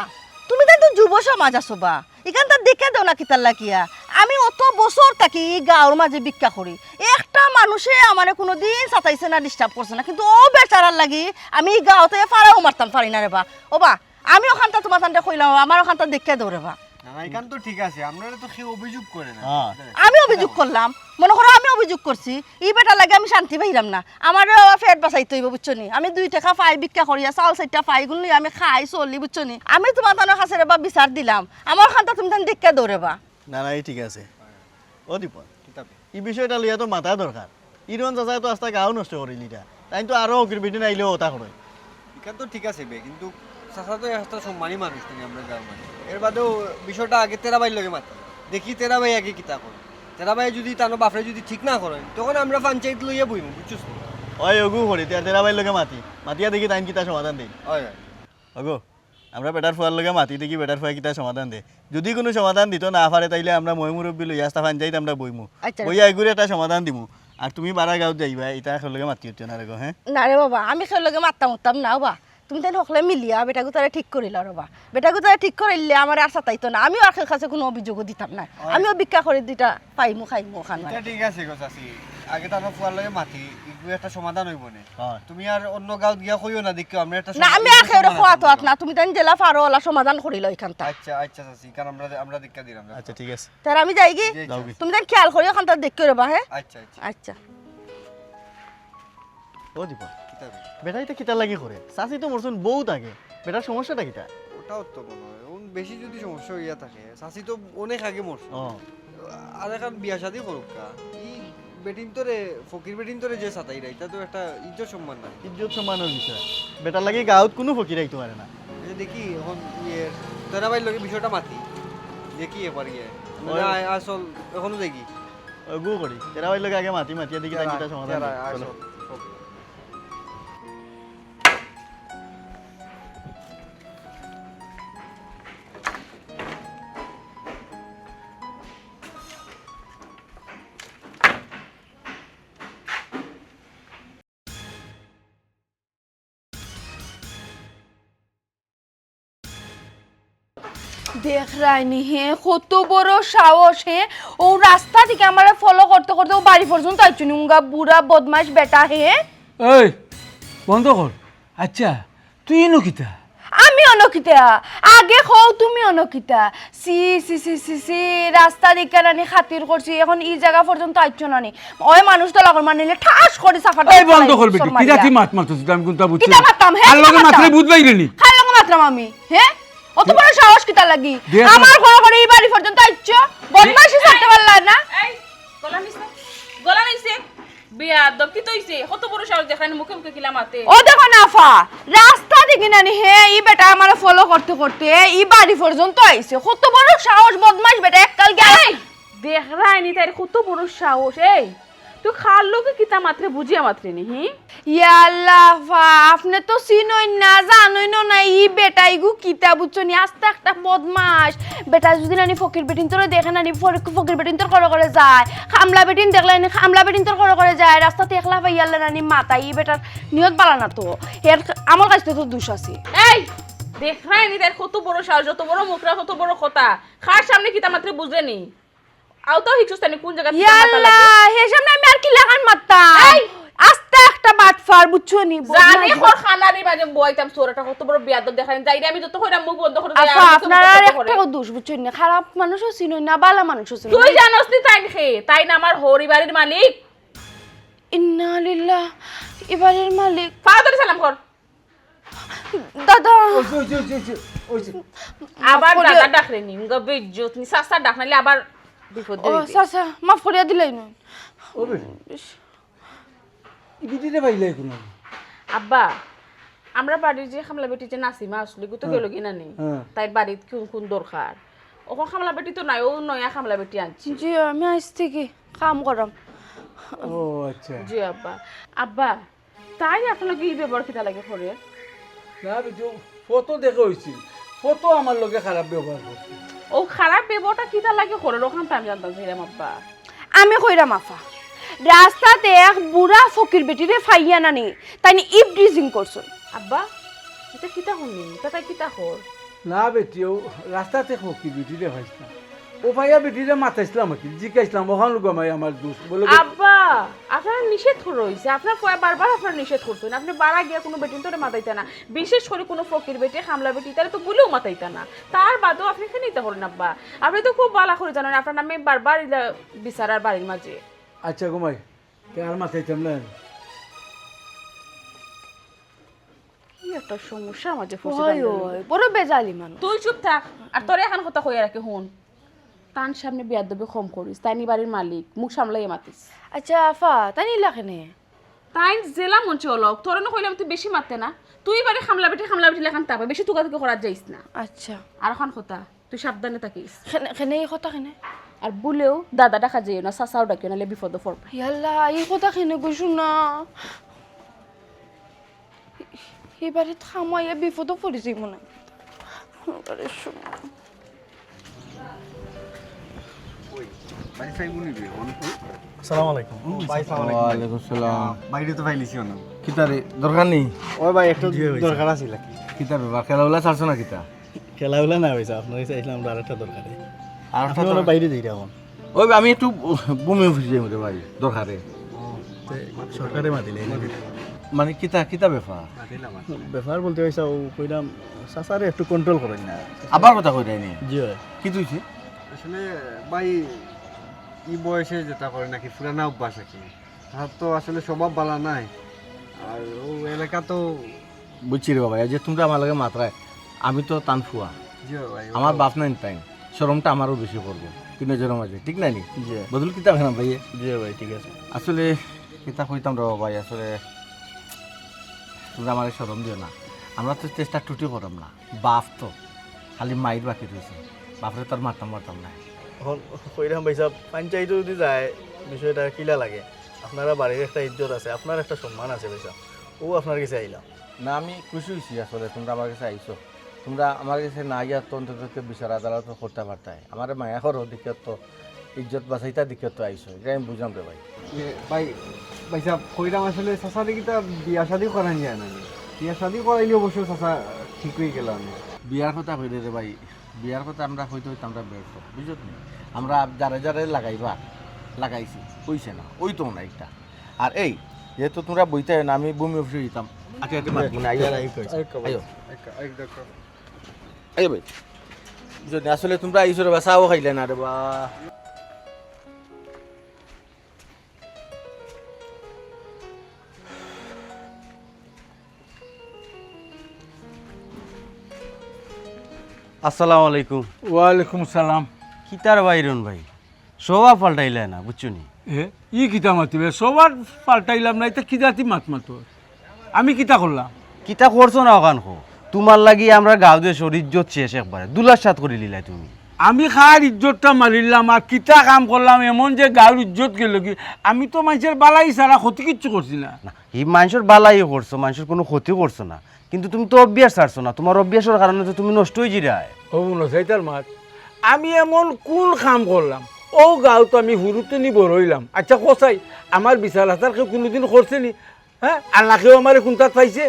তুমি তাইন তো যুব সমাজ আছো বা, ইখানতা দেখিয়া দেও না কিতার লাগিয়া? আমি অত বছর থাকি ই গাঁওর মাঝে ভিক্ষা করি, একটা মানুষে আমারে কুনুদিন সাতাইছে না, disturb করছে না, কিন্তু অউ বেচারার লাগি আমি ই গাঁওত ফাড়াও মারতাম পারি না রে বা। ও বা, আমি অখানতা তুমার তানরে কইলাম, আমার অখানতা দেখিয়া দেও রে বা। না, না, ইখান তো ঠিক আছে, আমরারে তো কেউ অভিযোগ করে না। হ্যাঁ। আমি অভিযোগ করলাম, মনো করো আমি অভিযোগ করছি, ই বেটার লাগি আমি শান্তি পাইরাম না। আমারও পেট বাঁচাইতে অইবো, বুঝছো নি? আমি দুই টেকা পাই, ভিক্ষা করিয়া চাউল চাইরটা পাই, ইগুন লইয়া আমি খাই, চলি, বুঝছো নি? আমি তুমার তানর কাছে রে বা বিচার দিলাম, আমার অখানতা তুমি তান দেখিয়া দেও রে বা। না, না, ই ঠিক আছে। ও দীপন, কিতা বে? ই বিষয়টা লইয়া তো মাতা দরকার। ইরন চাচায় তো আস্তা গাঁও নষ্ট করিলিতা। তাইন তো আরো ফকির বেটি নাইলেও অতা করইন। ইখান তো ঠিক আছে বে, কিন্তু চাচা তো একটা সম্মানী মানুষ নানি আমরার গাঁওর মাঝে। এর বাদেও বিষয়টা আগে তেরা ভাইর লগে মাতি। দেখি তেরা ভাই আগে কিতা করে। তেরা ভাই যুদি তান বাফরে যুদি ঠিক না করইন, তখন আমরা পঞ্চায়েত লইয়া বইমু, বুঝছস নি? অয়, অগু করি, তে তেরা ভাইর লগে মাতি। মাতিয়া দেখি তাইন কিতা সমাধান দেইন। অয়, অয়। অগো, আমরা বেটার ফুয়ার লগে মাতি দেখি বেটার ফুয়ায় কিতা সমাধান দেয়। যুদি কুনু সমাধান দিতো না পারে, তাইলে আমরা ময়-মুরব্বি লইয়া আস্তা পঞ্চায়েত আমরা বইমু। আচ্ছা। বইয়া এগুরে একটা সমাধান দিমু। আর তুমি বারা গাঁওত যাইবায়, ইতা কেউর লগে মাতিও না রে গো, হ্যাঁ? না রে বাবা, আমি কেউর লগে মাততাম উঠতাম না, ও বা। তুমি তাইন হকলে মিলিয়া বেটাগুতারে ঠিক করিলাও রে বা। বেটাগুতারে ঠিক করিলে আমারে আর সাতাইতো না। আমিও আর কেউর কাছে কুনু অভিযোগও দিতাম না। অয়। আমিও ভিক্ষা করি দুইটা পাইমু, খাইমু অখান ইটা মানে। ঠিক আছে গো চাচি, আগে তান ফুয়ার লগে মাতি, ইগু একটা সমাধান অইবো নে। অয়। তুমি আর অন্য গাঁওত গিয়া কইও না, দেখিও আমরা একটা না, সমাধান, আমি আর একটা কেউরে সমাধান কওয়াত করবো। না, তুমি তাইন যেলা পারো অলা সমাধান করিলাও ইখানতা। আচ্ছা, আচ্ছা চাচি, ইখান আমরা, আমরা দেখিয়া দিলাম। আচ্ছা, ঠিক আছে। তে আমি যাইগি? জি, যাওগি। তুমি তাইন খেয়াল করিও, অখানতা দেখিও রে বা, হ্যাঁ? আচ্ছা, আচ্ছা। আচ্ছা। ও দীপা, কিতা বে? বেটায় ইতা কিতার লাগি করে? চাচি তো মরছইন বউত আগে, বেটার সমস্যাটা কিতা? অটাউ তো মনো অয়, অখন বেশি যুদি সমস্যা অইয়া থাকে, চাচি তো অনেক আগে মরছইন। ও। আরেকখান বিয়া শাদি করউক্কা। ই বেটিন্তরে, ফকির বেটিন্তরে যে সাতাইরা, ইটা তো একটা ইজ্জত সম্মান নাই। ইজ্জত সম্মানর বিষয়। বেটার লাগি গাঁওত কুনু ফকির আইতো পারে না। আচ্ছা, দেখি অখন ইয়ে, তেরা ভাইর লগে বিষয়টা মাতি। দেখি একবার ইয়ে। মানে ওই আ-, আসল অখনো দেখি। ওই গু করি। তেরা ভাইর লগে আগে মাতি, মাতিয়া দেখি তাইন কিতা সমাধান দেয়। চলো। দেখরায়নি হে, কত বড় সাহস হে, অউ রাস্তা থাকি আমারে follow করতে করতে অউ বাড়ি পর্যন্ত আইছনি, উঙ্গা বুড়া বদমাইশ বেটা হে। এই, বন্ধ কর। আচ্ছা, তুই ইনো কিতা? আমি অনো কিতা? আগে কও তুমি অনো কিতা? ছি, ছি, ছি, ছি, ছি, রাস্তা দেখিয়া নানি খাতির করছি, অখন ই জাগা পর্যন্ত আইছো নানি? ওই মানুষ তো লাগর মানিলে ঠাস করি চাপাটা এই বন্ধ কর বেটি, কিতা তুই মাত মাতছিস? আমি কুনতা বুঝছি কিতা না। মাততাম, হে? কার লগে মাতরে বুঝ বাইরে নি? কার লগে মাতরাম আমি? হে? অত বড় সাহস কিতা লাগি? আমার ঘরে ঘরে ই বাড়ি পর্যন্ত আইছো? বদমাইশি ছাড়তে পারলা না? এই, গলা নিচে, গলা নিচে। বেয়াদব, কিতা অইছে? কত বড় সাহস দেখরায়নি, মুখে মুখে কিলা মাতে। ও দেখো না আফা, রাস্তা থাকি নানি হে, ই বেটা আমারে follow করতে করতে ই বাড়ি পর্যন্ত আইছে। কত বড় সাহস, বদমাইশ বেটা, এককাল গিয়া এই, দেখরায়নি তাইর কত বড় সাহস। এই, তুই কার লগে কিতা মাতরে বুঝিয়া মাতরে নি, হি? ইয়া আল্লাহ আফা, আপনে তো চিনইন না, জানইনও না, ই বেটা ইগু কিতা বুঝছো নি? আস্তা একটা বদমাশ। বেটা যদি নানি ফকির বেটিন্তরে দেখে নানি, ফর-, ফকির বেটিন্তর ঘরে ঘরে যায়। কামলা বেটিন দেখলে নানি কামলা বেটিন্তর ঘরে ঘরে যায়। রাস্তাত একলা পাইয়ারলে নানি মাতায়, ই বেটার নিয়ত বালা না তো। এর আমল কাজে তো দোষ আছে। এই, দেখরায়নি তাইর কত বড় সাহস, যত বড় মুখরা, তত বড় কথা। কার সামনে কিতা মাতরে বুঝে নি? আও তাও হিকছস তানি কুন জাগাত কিতা মাতা লাগে? ইয়াল্লা, হে সামনে আমি আর কিলা খান মাততাম? এই! আস্তা একটা বাটফার, বুঝছো নি? জানি বদমাইশ। কর খানারি মাঝে বইতাম, সোরাটা কত বড় বেয়াদব দেখরায়নি। যাইরে আমি যত কইরাম মুখ বন্ধ করে দে, আফা, আর মুখে আপনার মুখে আর তর্ক করে। একটাও দোষ, বুঝছো নি? খারাপ মানুষও চিনই না, বালা মানুষও চিনই না। তুই জানোস নি তাইন কে? তাইন আমার হরি বাড়ির মালিক। ইন্না লিল্লাহ, ই বাড়ির মালিক। ফাদরে সালাম কর। দাদা। ওই যে, ওই যে, ওই যে, ওই যে, ওই যে। আবার মাফ করিয়া দাদা ডাকরে নি, ইঙ্গা বেইজ্জত নি, চাচা ডাক নাইলে আবার বিপদ ও, অইবে। চাচা, মাফ করিয়া দিলাই না। ও বেটি, ই বেটিরে পাইলাই কুনো? আব্বা, আমরা বাড়ির যে কামলা বেটি যে নাসিমা আসলে, গুতো হ্যাঁ। গেল কি না নি? হ্যাঁ। তাইর বাড়িত কোন কোন দরকার? অখন কামলা বেটি তো নাই, ও নয়া কামলা বেটি আনছি। জি, আমি আইজ থাকি কাম করাম। ও আচ্ছা। জি আব্বা। আব্বা, তাই আপনার লগে ই ব্যবহার কিতা লাগি করে? না বেটি, ও ফটো দেখে অইছিল, ফটো আমার লগে খারাপ ব্যবহার করছে। ও খারাপ ব্যবহারটা কিতার লাগি করে, অখান তো আমি জানতাম চাইরাম আব্বা। আমি কইরাম আফা, রাস্তাত এক বুড়া ফকির বেটিরে ফাইয়া নানি, তাইন ইভটিজিং করছইন। আব্বা, ইতা কিতা হুনলি? ইতা তাই কিতা কর? না বেটি, ও রাস্তাত এক ফকির বেটিরে ফাইছলাম, ও ফাইয়া বেটিরে মাতাইছলাম আর কি, জিকাইছলাম, অখান লগে আমার দুষ বলে। আব্বা, আপনারে নিষেধ করা অইছে, আপনার ফুয়ায় বারবার আপনারে নিষেধ করছইন, আপনে বারা গিয়া কুনু বেটিন্তরে মাতাইতা না, বিশেষ করি কুনু ফকির বেটি, কামলা বেটি, ইতারে তো ভুলেও মাতাইতা না। তার বাদেও আপনে কেনে ইতা করইন আব্বা? আপনে তো খুব ভালা করি জানইন, আপনার নামে বারবার ইলা বিচার আর বাড়ির মাঝে। আচ্ছা ঘুমাই, তে আর মাতাইতাম না। কি একটা সমস্যার মাঝে ওই, ওই, বড় বেজালি মানুষ। তুই চুপ থাক, আর তোরে অখান কথা কইয়া রাখি হুন, তান সামনে বেয়াদবি কম করিস, তাইন ই বাড়ির মালিক, মুখ সামলাইয়া মাতিস। আচ্ছা আফা, তাইন ইলা কেনে? তাইন যেলা মন চায় অউলা অউক, তোরে না কইলাম তুই বেশি মাততে না, তুই বাড়ি কামলা বেটি, কামলা বেটি লাখান থাকবে, বেশি তুকাতুকি করাত যাইস না। আচ্ছা, আর অখান কথা, তুই সাবধানে থাকিস। কেনে, কেনে ই কথা কেনে? আর ভুলেও দাদা ডাকা যাইও না, চাচাও ডাকিও, নাইলে বিপদো পড়বে। ইয়াল্লা, ই কথা কেনে কইছো না? ই বাড়িত কামাইয়া বিপদো পড়ি যাইমু না। আরে শোনা। ভাই সাহেব উনি রে, উনি তো আসসালামু আলাইকুম। ভাই সালাম আলাইকুম। ওয়ালাইকুম সালাম। বাইরে তো পাইলিছি অনেক। কিতা রে, দরকার নি? ওই ভাই, একটু জি ভাই। দরকার আছিল আর কি। কিতা ব্যাপার, খেলাধুলা ছাড়ছো না কিতা? খেলাধুলা না অইছে, আপনার কাছে আইছিলাম আমরা আরেকটা দরকারে। আর একটা আপনি ওনার দরকার? বাইরে যাইরা এখন। ওই আমি একটু ভূমি অফিসে যাইমু রে ভাই, দরকারে। তে সরকারে মাতিলে। মানে কিতা, কিতা ব্যাপার? ব্যাপার বলতে অইছে, ও কইলাম, চাচারে একটু কন্ট্রোল করেন না। আবার কথা কইরায় নি? জি হয়। কিতা অইছে? আসলে ভাই, ই বয়সে যেটা করে নাকি পুরানা অভ্যাস আর কি। তার তো আসলে স্বভাব ভালা নাই। আর ও এলাকা তো বুঝছি রে বাবা, এই যে তুমরা আমার লগে মাতরায়, আমি তো তান ফুয়া। জি ভাই, আমার বাপ নাইন তাইন, শরমটা আমারও বেশি করবো, তিন জনের মাঝে, ঠিক না নি? জি। বদল কিতা অইছে না ভাই? জি ভাই, ঠিক আছে। আসলে কিতা কইতাম রে বাবা, আসলে তুমরা আমারে শরম দিও না, আমরা তো চেষ্টা টুটি করলাম না, বাপ তো খালি মাইর বাকি রইছে, বাপরে তো আর মারতাম পারতাম না। এখন কইরাম ভাই সাহেব, পঞ্চায়েত যদি যায়, বিষয়টা কিলা লাগে? আপনারা বাড়ির একটা ইজ্জত আছে, আপনার একটা সম্মান আছে ভাই সাহেব, ও আপনার কাছে আইলাম। না, আমি খুশি অইছি আসলে তুমরা আমার কাছে আইছো। তুমরা আমার কাছে না আইয়া তো অন্তত বিচার আদালত করতা পারতায়। আমারে মায়া করো দেখিয়া তো, ইজ্জত বাঁচাইতা দেখিয়া তো আইছো, ইটা আমি বুঝলাম রে ভাই। এ, ভাই, ভাই সাহেব, কইরাম আসলে চাচারে কিতা বিয়া শাদি করানি যায় না নি? বিয়া শাদি করাইলে অবশ্য চাচা ঠিক অই গেলা নি। বিয়ার কথা কইলে রে ভাই, বিয়ার কথা আমরা কইতে কইতে আমরা ব্যর্থ, বুঝছো নি? আমরা যারে যারে লাগাইবা, লাগাইছি, অইছে না, অইতো না একটা। আর এই, যেহেতু তুমরা বইতায় না, আমি ভূমি অফিসে যাইতাম। আচ্ছা, আচ্ছা, মাত, মানে, আইও। যারা এই কইছে। আইও। আইও ভাই। বুঝছো নি? আসলে তুমরা আইছো রে বা, চাও খাইলে না রে বা। আসসালামু আলাইকুম। ওয়ালাইকুম সালাম। কিতার বাইরন ভাই, স্বভাব পাল্টাইলে না, বুঝছো নি? এ, ই কিতা মাতিবে? স্বভাব পাল্টাইলাম না, ইটা কি জাতি মাত মাতো? আমি কিতা করলাম? কিতা করছো না অখান কও? তুমার লাগি আমরার গাঁও দেশর ইজ্জত শেষ একবারে, ধুলার সাৎ করি দিলায় তুমি। আমি কার ইজ্জতটা মারিলাম আর কিতা কাম করলাম এমন যে গাঁওর ইজ্জত গেল কি? আমি তো মানষর বালাই ছাড়া ক্ষতি কিচ্ছু করছি না। না, ই মানষর বালাই করছো, মানষর কুনু ক্ষতি করছো না, কিন্তু তুমি তো অভ্যাস ছাড়ছো না, তুমার অভ্যাসর কারণে তো তুমি নষ্ট অই যিরায়। ও মনো চাইতার মাত, আমি এমন কুন কাম করলাম? অউ গাঁওত আমি হুরুতে নি বড় অইলাম। আচ্ছা কও চাই, আমার বিচার আচার কেউ কুনুদিন করছে নি? হ্যাঁ, আর না কেউ আমারে কুন্তাত পাইছে?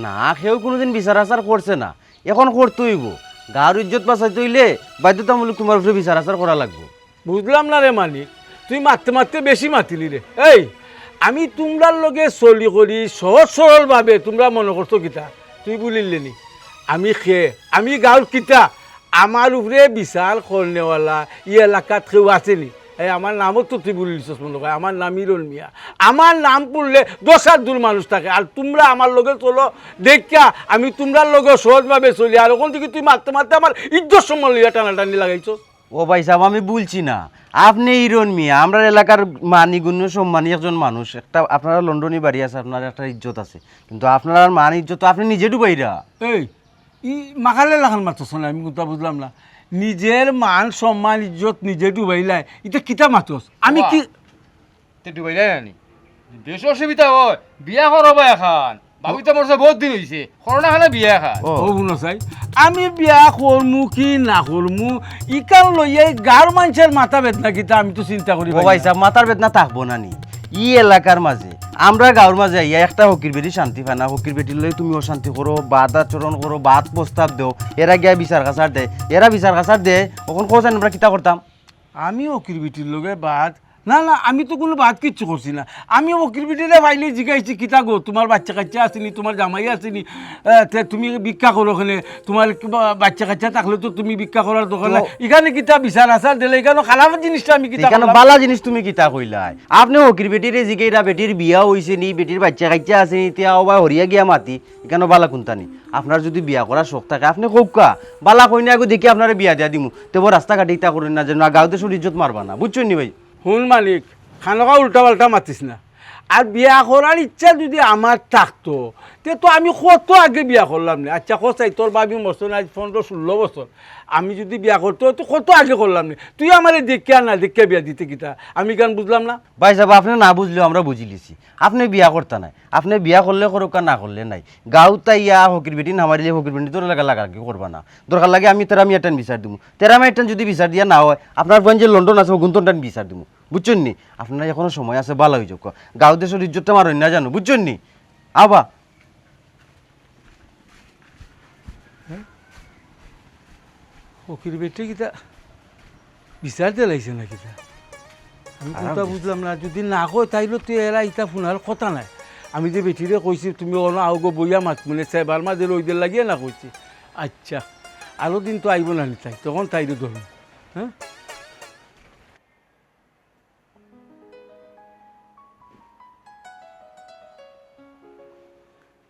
না, কেউ কুনুদিন বিচার আচার করছে না, এখন করতে অইবো। গাঁওর ইজ্জত বাঁচাইতে অইলে বাধ্যতামূলক তুমার উপরে বিচার আচার করা লাগবো। বুঝলাম না রে মানিক, তুই মাততে মাততে বেশি মাতিলি রে। এই, আমি তুমরার লগে চলি করি সহজ সরল ভাবে, তুমরা মনো করছো কিতা? তুই বুলিলে নি? আমি কে? আমি গাঁওর কিতা? আমার উপরে বিচার করনেওয়ালা ই এলাকাত কেউ আছে নি? এই আমার নামও তো তুই বুলিলিছস মনো কয়, আমার নাম ইরন মিয়া। আমার নাম বুললে দশ আট দূর মানুষ থাকে, আর তুমরা আমার লগে চলো দেখিয়া আমি তুমরার লগে সহজ ভাবে চলি, আর অখন থাকি তুই মাততে মাততে আমার ইজ্জত সম্মান লইয়া টানাটানি লাগাইছস। ও ভাই সাব, আমি বুলছি না, আপনে ইরন মিয়া, আমরার এলাকার মানি গুণ্য সম্মানী একজন মানুষ। একটা আপনারার লন্ডনী বাড়ি আছে, আপনারার একটা ইজ্জত আছে, কিন্তু আপনারার মান ইজ্জত তো আপনে নিজে ডুবাইরা। এই, ই মাকালে লাখান মাতছস না, আমি কুন্তা বুঝলাম না। নিজর মান সম্মান ইজ্জত নিজে ডুবাইলায়, ইতা কিতা মাতছস? আমি কি তে ডুবাইলায় নানি? বেশ অসুবিধা অয়, বিয়া করো বা এখান। বাবু তো মরছে বহুত দিন অইছে, করোনা খানে বিয়া খা। ও। ও বুনো চাই, আমি বিয়া করমু কি না করমু, ইখান লইয়া ই গাঁওর মানষর মাথা বেদনা কিতা, আমি তো চিন্তা করি ও পাই ভাই না। সাব, মাথার বেদনা থাকবো না নি? ই এলাকার মাঝে, আমরা গাঁওর মাঝে আইয়া একটা হকির বেটি শান্তি পায় না, হকির বেটির লগে তুমি অশান্তি করো, বাদ আচরণ করো, বাদ প্রস্তাব দেও, এরা গিয়া বিচার কাছার দেয়, এরা বিচার কাছার দেয়, অখন কও চাইন আমরা কিতা করতাম? আমি হকির বেটির লগে বাদ না, না, আমি তো কুনু বাদ কিচ্ছু করছি না। আমি হকির বেটিরে পাইলে জিগাইছি, "কিতা গো, তুমার বাইচ্চা কাইচ্চা আছে নি, তুমার জামাই আছে নি? এ, তে তুমি ভিক্ষা করো কেনে? তুমার কি বা-, বাইচ্চা কাইচ্চা থাকলে তো তুমি ভিক্ষা করার দরকার নাই।" ইখানে কিতা বিচার আচার দিলে, ইখানো খারাপ জিনিসটা আমি কিতা ইখানো করলাম? বালা জিনিস তুমি কিতা কইলায়? আপনে হকির বেটিরে জিগাইরা, বেটির বিয়া অইছে নি, বেটির বাইচ্চা কাইচ্চা আছে নি, তে আও বা হরিয়া গিয়া মাতি, ইখানো বালা কুনটা নি? আপনার যুদি বিয়া করার শখ থাকে, আপনে কউক্কা, বালা কইনা এগু দেখি আপনারে বিয়া দিয়া দিমু। তে বউ রাস্তাঘাটে ইতা করইন না, যেন গাঁও দেশর ইজ্জত মারবা না, বুঝছইন নি ভাই? হুন মানিক, খানোকা উল্টা পাল্টা মাতিস না। আর বিয়া করার ইচ্ছা যুদি আমার থাকতো, তে তো আমি কত আগে বিয়া করলাম নে। আচ্ছা, কও চাই, তোর ভাবি মরছইন আইজ পনরো ষুল্ল বছর, আমি যুদি বিয়া করতে অইতো কত আগে করলাম নে। তুই আমারে দেখিয়া না দেখিয়া বিয়া দিতে কিতা, আমি ইখান বুঝলাম না। ভাই সাব, আপনে না বুঝলেও আমরা বুঝিলিছি। আপনে বিয়া করতা নায়, আপনে বিয়া করলে করউক্কা, না করলে নাই। গাঁওত আইয়া হকির বেটিন হামাইলে হকির বেটিন্তর লাগা লাগালাগি করবা না। দরকার লাগে আমি তেরা মিয়ার টাইন বিচার দিমু। তেরা মিয়ার টাইন যুদি বিচার দিয়া না অয়, আপনার ফুয়াইন যে লন্ডন আছে, অগুইন্তর টাইন বিচার দিমু। বুঝছইন নি? আপনার এখনো সময় আছে, বালা অইযাউক্কা। গাঁও দেশর ইজ্জতটা মারইন না জানো, বুঝছইন নি? আবা। হকির বেটি কিতা বিচার দিলাইছে না কিতা? আমি কুনটা বুঝলাম না। যুদি না কয়, তাইলে তো এরা ইতা হুনার কথা নায়। আমি যে বেটিরে কইছি, "তুমি অনো আওগো, বইয়া মাতমু নে, সেবার মাঝে রইদের লাগিয়া না কইছি।" আচ্ছা, আরো দিন তো আইবো না নি তাই, তখন তাইরে ধরমু। হ্যাঁ?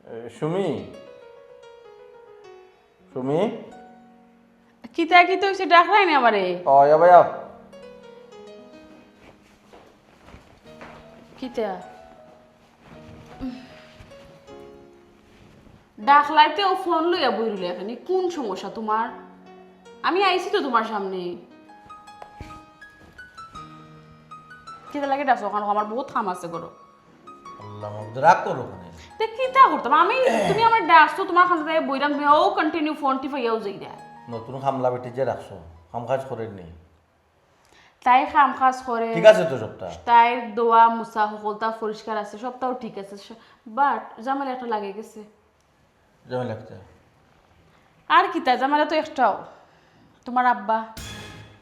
এ, সুমি? সুমি? কিতা, কিতা অইছে, ডাকরায় নি আমারে? ও, ইয়া ভাইয়া। কিতা? ডাকলাইতে ও ফোন লইয়া বই রইলে এখানে। কোন সমস্যা তোমার? আমি আইছি তো তোমার সামনে। কিতা লাগি ডাকছো? অখন আমার বহুত কাম আছে, করো। আল্লাহ মাবুদ, রাগ করো কেনে? তে কিতা করতাম আমি? তুমি আমারে ডাকছো, তোমার খান থেকে বইরাম, তুমি ও continue ফোন টিপাইয়াউ যাইরা। নতুন কামলা বেটি যে রাখছো, কাম কাজ করের নি? তাই কাম কাজ করে। ঠিক আছে তো সবটা? তাইর ধোয়া মুছা হকলতা পরিষ্কার আছে, সবটাও ঠিক আছে। স-, but ঝামেলা একটা লাগি গেছে। ঝামেলা কিতা? আর কিতা, ঝামেলা তো একটাও, তোমার আব্বা।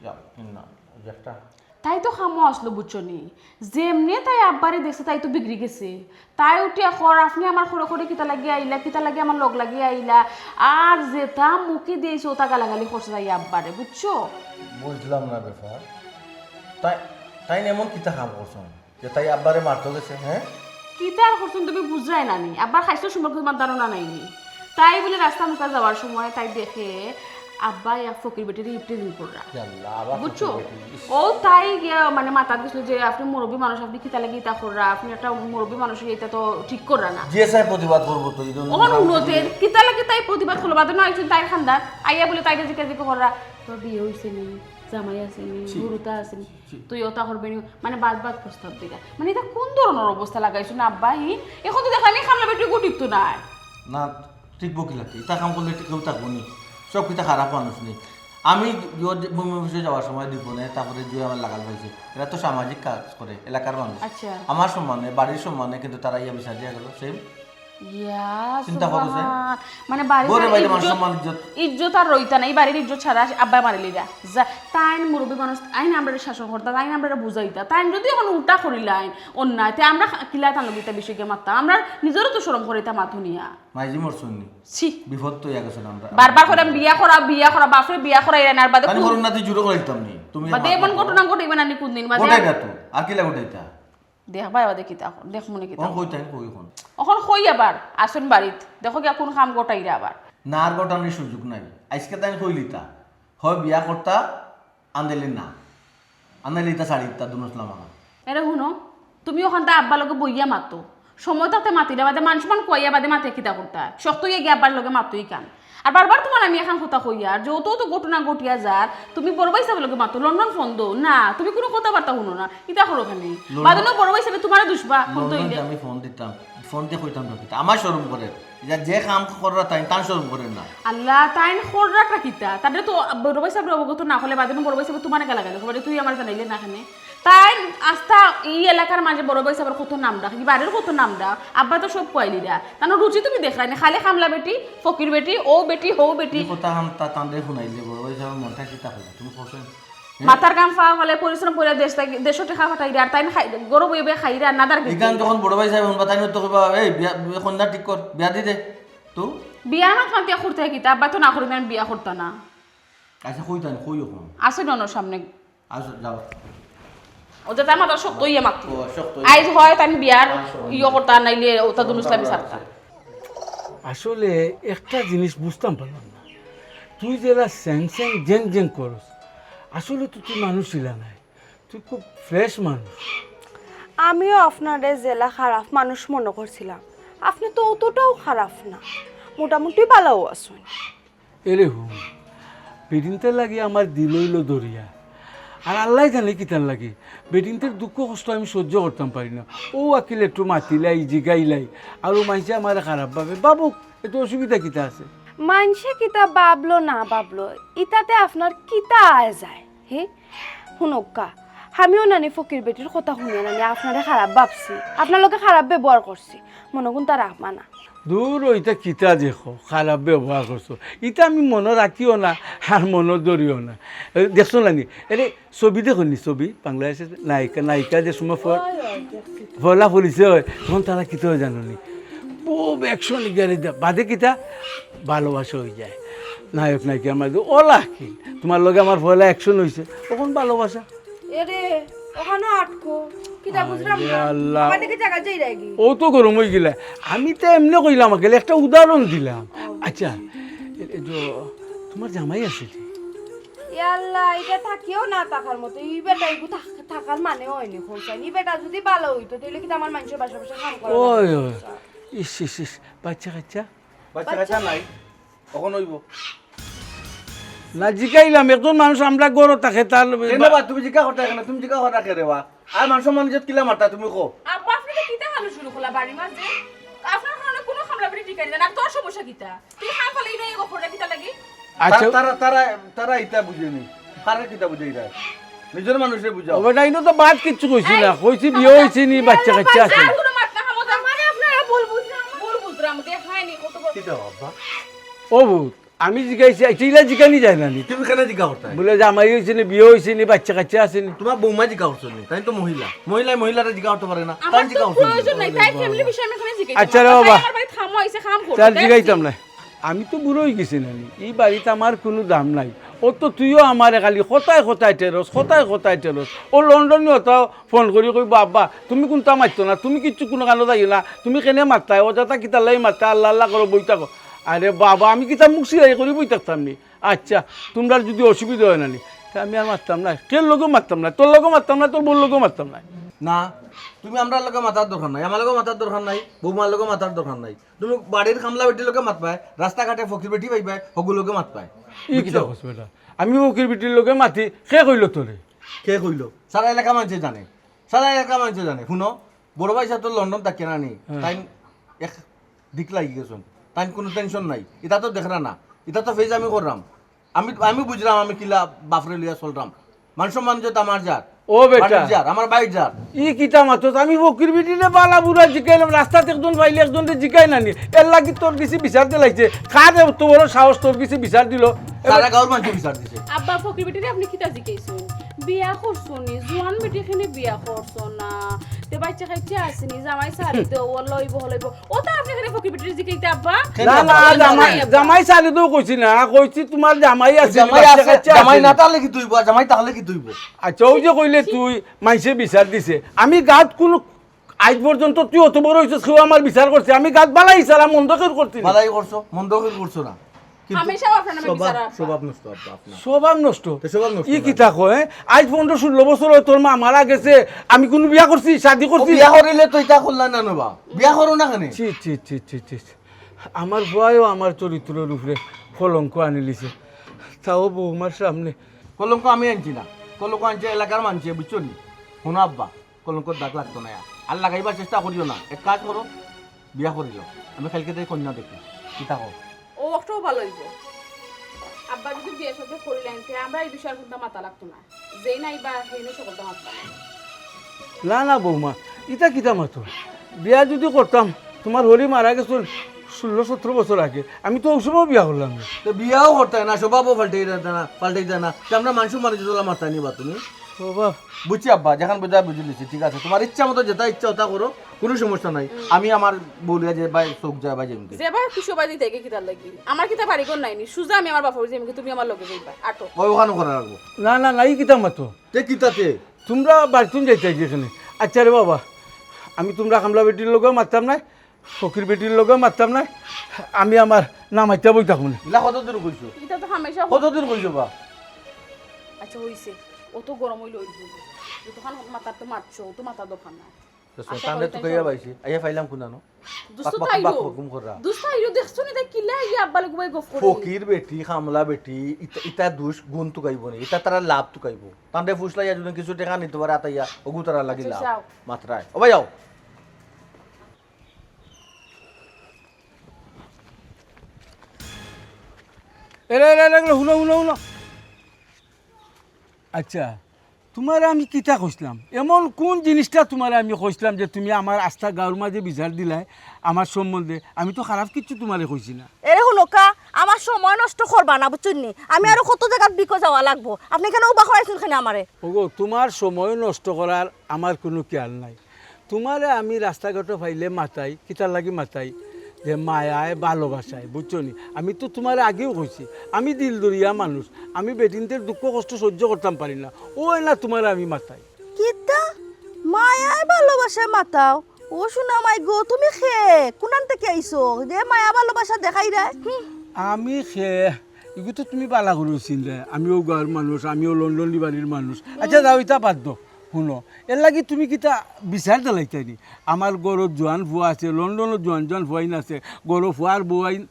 ইয়া, ইন্না, ওই যে একটা। তাই তো কামো আসলো, বুঝছো নি? যেমনে তাই আব্বারে দেখছে, তাই তো বিগড়ি গেছে। তাই উঠিয়া কর, "আপনে আমার খরে খরে কিতা লাগি আইলা, কিতা লাগি আমার লগ লাগি আইলা?" আর যেতা মুখে দিছে, ওতা গালাগালি করছে তাই আব্বারে, বুঝছো? বুঝলাম না ব্যাপার। তাই, তাই এমন কিতা কাম করছইন? যে তাই আব্বারে মারতো গেছে, হ্যাঁ? কিতা আর করছইন তুমি বুঝরায় না নি? আব্বার খাইছর সম্পর্কে তোমার ধারণা নাই নি? তাই বুলে রাস্তা মুখা যাওয়ার সময় তাই দেখে আব্বায় এক ফকির বেটিরে ইফটিজিং কররা। ইয়া আল্লাহ, আবার বুঝছো? ফকির বেটি, ইস। ও তাই গিয়া মানে মাতাত গেছিল যে, "আপনে মুরব্বি মানুষ, আপনে কিতা লাগি ইতা কররা? আপনে একটা মুরব্বি মানুষ, ইতা তো ঠিক কররা না।" জি এস আই প্রতিবাদ করবো তো, এই জন্য ওখানে আমি উন্নতির কিতা লাগি তাই প্রতিবাদ করলো? বাদে না একজন তাই খান্দার আইয়া বুলে তাইরে জিকা জিকা কররা, "তোর বিয়া অইছে নি? জামাই আছে নি? ছি। গরুতা আছে নি?" জি। তুই ওতা করবে নি, মানে বাদ বাদ প্রস্তাব দিলা। মানে ইতা কোন ধরনের অবস্থা লাগাইছো না আব্বা, হি? এখন তো দেখলাম এই কামলা বেটি গঠিত তো নাই। না, ঠিক বকিলা তুই। ইতা কাম করলে কেউ থাকবো নি। সব কিতা খারাপ মানুষ নি। আমি জুয়ার যে ভূমি অফিসে যাওয়ার সময় দীপনে, তারপরে জুয়া আমার লাগাল পাইছে। এরা তো সামাজিক কাজ করে, এলাকার মানুষ। আচ্ছা। আমার সম্মানে, বাড়ির সম্মানে কিন্তু তারা ইয়া বিচার দিয়া গেল, সেম। ইয়া, চিন্তা করো যে। সুবহান। মানে বাড়ির ঘরে বাইরে মানুষ ইজ্জত, সম্মান ইজ্জত। ইজ্জত আর রইতা না, এই বাড়ির ইজ্জত সারা আব্বায় মারিলিরা। যা, তাইন মুরব্বি মানুষ, আইন আমরারে শাসন করতা, তাইন আমরারে বুঝাইতা। তাইন যদি এখন উল্টা করিলাইন অন্যায়, তে আমরা খা-, কিলা তান লগে ইতা বিষয়ে গিয়া মাততাম? আমরা নিজেরও তো শরম করে ইতা মাত হুনিয়া। মাইজি মরছইন নি? ছি। বিপদ তো ইয়া গেছে না আমরা। বারবার কইলাম, "বিয়া করা, বিয়া করা, বাপরে বিয়া করাইরা না, আর বাদে মানে কোন-" করুন না, তুই জুড়ে করে দিতাম নি। তুমি বাদে আমার এমন কথা ঘটনা ঘটইবে না নি কোন দিন, বাদে ঘটাই না তো। আর কিলা ঘটাইতা? দেখবায় বাদে কিতা কর, দেখমুনে কিতা কর। কই তাই, কই এখন? অখন কই আবার? আসুন বাড়িত। দেখো গিয়া কোন কাম ঘটাইরা আবার। না, আর ঘটানোর সুযোগ নাই। আইজকে তাই কইলিতা। হয় বিয়া করতা, আন্দাইলে না। আন্দাইলে ইতা ছাড়ি দিতা, দুনস লামানা। এরে হুনো, তুমি অখানতা আব্বার লগে বইয়া মাতো। সময় থাকতে মাতিলা বাদে, মান সম্মান খুয়াইয়া বাদে মাতে কিতা করতা? শক্ত অইয়া গিয়া আব্বার লগে মাতো ইখান। আর বারবার তোমার আমি এখান কথা কইয়ার, যত তো ঘটনা ঘটিয়া যার, তুমি বড় ভাই সাবর লগে মাতো, লন্ডন ফোন দেও না, তুমি কুনু কথাবার্তা হুনো না, ইতা করো কেনে? লন্ডন, বাদে না বড় ভাই সাবে তোমারে দুষবা, ফোন লন্ডন দিলে। যে আমি ফোন দিতাম, ফোন দিয়া কইতাম না কিতা? আমার শরম করে। ইটা যে কাম কররা তাইন, তান শরম করে না? আল্লাহ, তাইন কররাটা কিতা? তারে তো বড় ভাই সাবরে অবগত না করলে বাদে বড় ভাই সাব তুমারে গালাগালি করবা যে তুই আমারে জানাইলে না কেনে। তাইন আস্তা ই এলাকার মাঝে বড় ভাই সাবর কত নাম ডাক, ই বাড়ির কত নাম ডাক, আব্বা তো সব কইলিরা। তান রুচি তুমি দেখরায় নি, খালি কামলা বেটি, ফকির বেটি, ও বেটি, হউ বেটি। ই কথা হাম তা তানরে হুনাইলে বড় ভাই সাবর মনটা কিতা কইবা? তুমি কওছাইন। হ্যাঁ? মাথার ঘাম পাও ফালাইয়া পরিশ্রম করিয়া দেশ থাকি, দেশো টেকা পাঠাইরা, আর তাইন খাই-, গরো বইয়া বইয়া খাইরা, নাদার গেছে। ইখান যখন বড় ভাই সাব হুনবা, তাইন তো কইবা, "এই বিয়া, বিয়া কন্যা ঠিক কর, বিয়া দি দে।" তো? বিয়া না তোমার দিয়া করতে কিতা? আব্বা তো না করি, আমি বিয়া করতা না। আচ্ছা, কই তাইন, কই অখন? আছে ডনর সামনে। আচ্ছা, যাও। ও যে তার মাথা শক্ত ইয়ে মাত্র। ও, শক্ত ইয়ে। আইজ হয় তাইন বিয়ার আচ্ছা। ইয়ে করতা, নাইলে ওটা দুনুস আমি ছাড়তা। আসলে একটা জিনিস বুঝতাম পারলাম না, তুই যেলা স্যাং স্যাং জেং জেং করস, আসলে তো তুই মানুষ ইলা নায়, তুই খুব ফ্রেশ মানুষ। আমিও আপনারে যেলা খারাপ মানুষ মনো করছিলাম, আপনি তো অতটাও খারাপ না, মোটামুটি ভালাউ আছইন। এরে হুন, বেটিন্তর লাগি আমার দিল অইলো দরিয়া। আর আল্লায় জানে কিতার লাগি, বেটিন্তর দুঃখ কষ্ট আমি সহ্য করতাম পারি না। অউ আক্কিলে একটু মাতিলাই, জিগাইলাই, আর অউ মাইনষে আমারে খারাপ ভাবে, ভাবউক, এতে অসুবিধা কিতা আছে? মাইনষে কিতা ভাবলো না ভাবলো, ইতাতে আপনার কিতা আয় যায়? হে, হুনউক্কা, আমিও নানি ফকির বেটির কথা হুনিয়া নানি আপনারে খারাপ ভাবছি, আপনার লগে খারাপ ব্যবহার করছি, মনো কুন্তা রাখবা না। দূর, ইতা কিতা দেখো, খারাপ ব্যবহার করছো, ইতা আমি মনো রাখিও না, আর মনো ধরিও না। এ, দেখছো নানি? এরে, ছবি দেখো নি, ছবি, বাংলাদেশের নায়িকা, নায়িকা যে সময় ফ-, অয়, অয়, দেখছি। পয়লা পরিচয় অয়, তখন তারা কিতা অয় জানো নি? বউ একশো নিগারে দে-, বাদে কিতা? ভালোবাসা অই যায়। নায়ক নায়িকার মাঝে, "ওলা কি? তোমার লগে আমার পয়লা action অইছে, তখন ভালোবাসা।" এরে, অখানো আটকো। কিতা বুঝলাম আরে না। আল্লাহ। আমার দিকে জাগা যাই রাখি। অউ তো গরম অই গেলা। আমি তো এমনে কইলাম, আগে একটা উদাহরণ দিলাম। আচ্ছা, এ, এ, যে, তোমার জামাই আছে যে? ইয়া আল্লাহ, ইটা থাকিও না থাকার মতো। ই বেটা ইগু থাক-, থাকার মানে অয়নি, কইছাইন। ই বেটা যুদি ভালা অইতো, তাইলে কিতা আমার মাইনষর বাসায় বাসায় কাম করা ওই, লাগতো? ওই। ইস, ইস, ইস। বাচ্চা কাচ্চা? বাচ্চা কাচ্চা নাই। অখন অইবো। না, জিকাইলাম, একজন মানুষ আমরা ঘরো থাকে, তার কেনে বা তুমি জিকা করতায় কেনে? তুমি জিকা কররায় কেরে বা? আর মান সম্মান ইজ্জত কিলা মারতায় তুমি কও? আব্বা, আপনে তো কিতা হালো শুরু করলা বাড়ির মাঝে? আপনার কারণে কুনু কামলা বেটি টিকাইরা না, আর তোর সমস্যা কিতা? তুই কাম ফালাই নাই, এগো কররা কিতা লাগি? আচ্ছা। তা-, তারা, তারা, তারা ইতা বুঝে নি। তারা কিতা বুঝে ইতা? নিজর মানুষরে বুঝাও। ও বেটা, ইনো তো বাদ কিচ্ছু কইছি না। এই, কইছি বিয়া অইছে নি, বাচ্চা কাচ্চা আছে। আর কুনু মাত না, খামোখা। আমারে আপনারা ভুল বুঝরা, ভুল বুঝরা, আমি দেখাইনি কত বড়। কিতা আব্বা? ও ভূত, আমি জিকাইছি, আচ্ছা, ইলা জিকানি যায় না নি? তুমি কেনে জিকা করতায়? বুলে জামাই অইছে নি, বিয়া অইছে নি, বাচ্চা কাচ্চা আছে নি? তোমার বৌমা জিকা করছে নি, তাইন তো মহিলা। মহিলায় মহিলারে জিকা করতে পারে না, আমার তাইন তো জিকা করছে নি। প্রয়োজন নাই, তাই family বিষয়ে আমি কেনে জিকাইতাম? আচ্ছা রে বাবা। আমার বাড়িত কামো আইছে, কাম করতে, তার জিকাইতাম না। আমি তো বুড়া অই গেছি না নি, ই বাড়িত আমার কুনু দাম নাই। ও তো তুইও আমারে খালি কথায় কথায় টেরস, কথায় কথায় টেরস। ও লন্ডনি অতাও ফোন করি কইবো, "আব্বা, তুমি কুন্তা মাততো না, তুমি কিচ্ছু কুনু কানো যাইও না, তুমি কেনে মাততায়, অযথা কিতার লাগি মাততায়, আল্লাহ আল্লাহ করো, বই থাকো।" আরে বাবা, আমি কিতা মুখ সিলাই করি বই থাকতাম নি? আচ্ছা, তুমরার যুদি অসুবিধা অয় না নি, তে আমি আর মাততাম না, কেউর লগেও মাততাম না, তোর লগেও মাততাম না, তোর বউর লগেও মাততাম না। না, তুমি আমরার লগে মাতার দরকার নাই, আমার লগেও মাতার দরকার নাই, বৌমার লগেও মাতার দরকার নাই। তুমি বাড়ির কামলা বেটির লগে মাতবায়, রাস্তাঘাটে ফকির বেটি পাইবায়, হগুর লগে মাতবায়। ই কিতা বুঝছো? কস বেটা? আমি ফকির বেটির লগে মাতি, কে কইলো তোরে? কে কইলো? সারা এলাকা মানষে জানে, সারা এলাকা মানষে জানে। হুনো, বড় ভাইসাব তো লন্ডন থাকে না নি, হ্যাঁ। তাইন এক দিক লাগি গেছইন, তাইন কুনু tension নাই। ইতা তো দেখরা না, ইতা তো face আমি কররাম। আমি, আমি বুঝরাম আমি কিলা বাফরে লইয়া চলরাম। মান সম্মান ইজ্জত আমার যার। ও বেটা। বাড়ির যার, আমার বাইর যার। ই কিতা মাতস? আমি ফকির বেটিরে বালা বুরা জিকাইলাম, রাস্তাত একজন পাইলে একজনরে জিকাই না নি। এরলাগি তোর গেছে বিচার দিলাইছে। কার অত বড় সাহস তোর গেছে বিচার দিলো? সারা গাঁওর মানষে বিচার দিছে। আব্বা, ফকির বেটিরে আপনে কিতা জিকাইছইন? বিয়া করছনি, জোয়ান বেটি কেনে বিয়া করছো না? তে বাচ্চা কাচ্চা আছে নি, জামাই ছাড়ি দেও, অলা অইবো, হলা অইবো। অতা আপনে কেনে ফকির বেটিরে জিকাইতা আব্বা? না, না, জামাই, জামাই ছাড়ি দেও কইছি না, কইছি তুমার জামাই আছে নি, জামাই বাচ্চা আছে, কাচ্চা জামাই আছে না নি। থাকলে কিতা অইবো, আর জামাই থাকলে কিতা অইবো? আচ্ছা, অউ যে কইলে তুই, মানষে বিচার দিছে। আমি গাঁওত কুনু, আইজ পর্যন্ত তুই অত বড় অইছস, কেউ আমার বিচার করছে? আমি গাঁওত বালাই ছাড়া মন্দ কেউর করছি নি। বালাই করছো, মন্দ কেউর করছো না। কিন্তু হামেশা আপনার নামে স্বভাব, বিচার, আব্বা। স্বভাব নষ্ট, আব্বা, আপনার। স্বভাব নষ্ট? তে স্বভাব নষ্ট ই না। কিতা কয়, হ্যাঁ? আইজ পনেরো ষোলো বছর অয় তোর মা মারা গেছে, আমি কুনু বিয়া করছি, শাদি ও, করছি? বিয়া করিলে তো ইতা করলা না, না বা। বিয়া করো না কেনে? ছি, ছি, ছি, ছি, ছি। আমার ফুয়ায়ও আমার চরিত্রর উপরে কলঙ্ক আনিলিছে, তাও বৌমার সামনে। কলঙ্ক আমি আনছি না, কলঙ্ক আনছে এলাকার মানষে, বুঝছো নি? হুনো আব্বা, কলঙ্কর দাগ লাগতো নায় আর। আর লাগাইবার চেষ্টা করিও না। এক কাজ করো, বিয়া করিল, আমি কাইলকে তাই কইন্যা দেখি, কিতা কও? ও অকটাও ভালা অইবো। আব্বা যুদি বিয়া সাদি করিলাইন, তে আমরা ই বিষয়ে কুন্তা মাতা লাগতো না। যেইন আইবা, হেইন সকলতা মাতবা। না না বৌমা, ইতা কিতা মাতো? বিয়া যুদি করতাম, তুমার হরি মারা গেছইন ষোলো সতেরো বছর আগে, আমি তো অউ সময়ও বিয়া করলাম না। তে বিয়াও করতায় না, স্বভাবও পাল্টাইতায় না, পাল্টাইতায় না। তে আমরার মান সম্মানর ইজ্জত অলা মারতায় নিবা তুমি? ও বাপ। বুঝছি আব্বা, যেখান বুঝা বুঝি লিছি, ঠিক আছে। তুমার ইচ্ছা মতো যেতা ইচ্ছা অতা করো, কুনু সমস্যা নাই। আমি আমার বউ লইয়া যেবায় চউখ যায় বায় যাইমুগি। যেবায় খুশি অবায় যাইতায়গি কিতার লাগি? আমার কিতা বাড়ি ঘর নাইনি? সুজা আমি আমার বাপর বাড়ি যাইমুগি, তুমি আমার লগে যাইবায়। আটো। ওই ওখানো করা রাখবো। না না না, ই কিতা মাতো? তে কিতা তে? তুমরা বাড়িত যাইতায়গি কেনে? আইচ্ছা রে বাবা, আমি তুমরা কামলা বেটির লগেও মাততাম নায়, ফকির বেটির লগেও মাততাম নায়, আমি আমার না মাতিয়া বই থাকমুনে। ইলা কতদিন কইছো? ইতা তো হামেশা কতদিন কইছো বা? আইচ্ছা, অইছে। অত গরম অইলে অইবো। যতখান মাতার তো মাতছো, অত মাতার দরকার নাই। তো আশা শয়তানরে করি তো তাই কইয়া সব পাইছি, আইয়া পাইলাম কুনানো? দোস্ত বাক, বাক, তাইরও। বাক, হুকুম কররা। দোস্ত তাইরও দেখছো নি, তাই কিলা ইয়া আব্বা লগে গফ করে? ফকির বেটি, কামলা বেটি, ইতা, ইতা দুষ গুণ তুকাইবো নি, ইতা তারা লাভ তুকাইবো। তানরে ফুসলাইয়া যদি কিছু টেকা নিতে পারে, আতাইয়া, ওগু তারা লাগি আইচ্ছা, লাভ। যাও। মাতরায়। ও ভাই, আও। এরে, এরে, এরে, এরে, হুনো, হুনো, হুনো। আইচ্ছা, তুমারে আমি কিতা কইছলাম? এমন কুন জিনিসটা তুমারে আমি কইছলাম যে তুমি আমার আস্তা গাউর মাঝে বিচার দিলায় আমার সম্বন্ধে? আমি তো খারাপ কিচ্ছু তুমারে কইছি না। এরে হুনউক্কা, আমার সময় নষ্ট করবা না, বুঝছইন নি? আমি আরো কত জাগাত বিকো যাওয়া লাগবো। আপনে কেনে উবা করাইছইন কেনে আমারে? ওগো, তুমার সময় নষ্ট করার আমার কুনু খেয়াল নাই। তুমারে আমি রাস্তাঘাটো পাইলে মাতাই, কিতার লাগি মাতাই? যে মায়ায়, ভালোবাসায়, বুঝছো নি? আমি তো তুমারে আগেও কইছি, আমি দিল দরিয়া মানুষ, আমি বেটিন্তর দুঃখ কষ্ট সহ্য করতাম পারি না, অউ এলা তুমারে আমি মাতাই। কিতা? মায়ায় ভালোবাসায় মাতাও? ও সোনা মাই গো, তুমি কে? কুনান থাকি আইছো? যে মায়া ভালোবাসা দেখাইরায়? হুম। আমি কে? ইগু তো তুমি ভালা করি চিনরায়, আমিও গাউর মানুষ, আমিও লন্ডনি বাড়ির মানুষ। আইচ্ছা, যাও, ইতা বাদ দেও। হুনো, এরলাগি তুমি কিতা বিচার দিলাইতায় নি? আমার ঘরো জোয়ান ফুয়া আছে, লন্ডনো জোয়ান জোয়ান ফুয়াইন আছে, ঘরো ফুয়ার বউয়াইন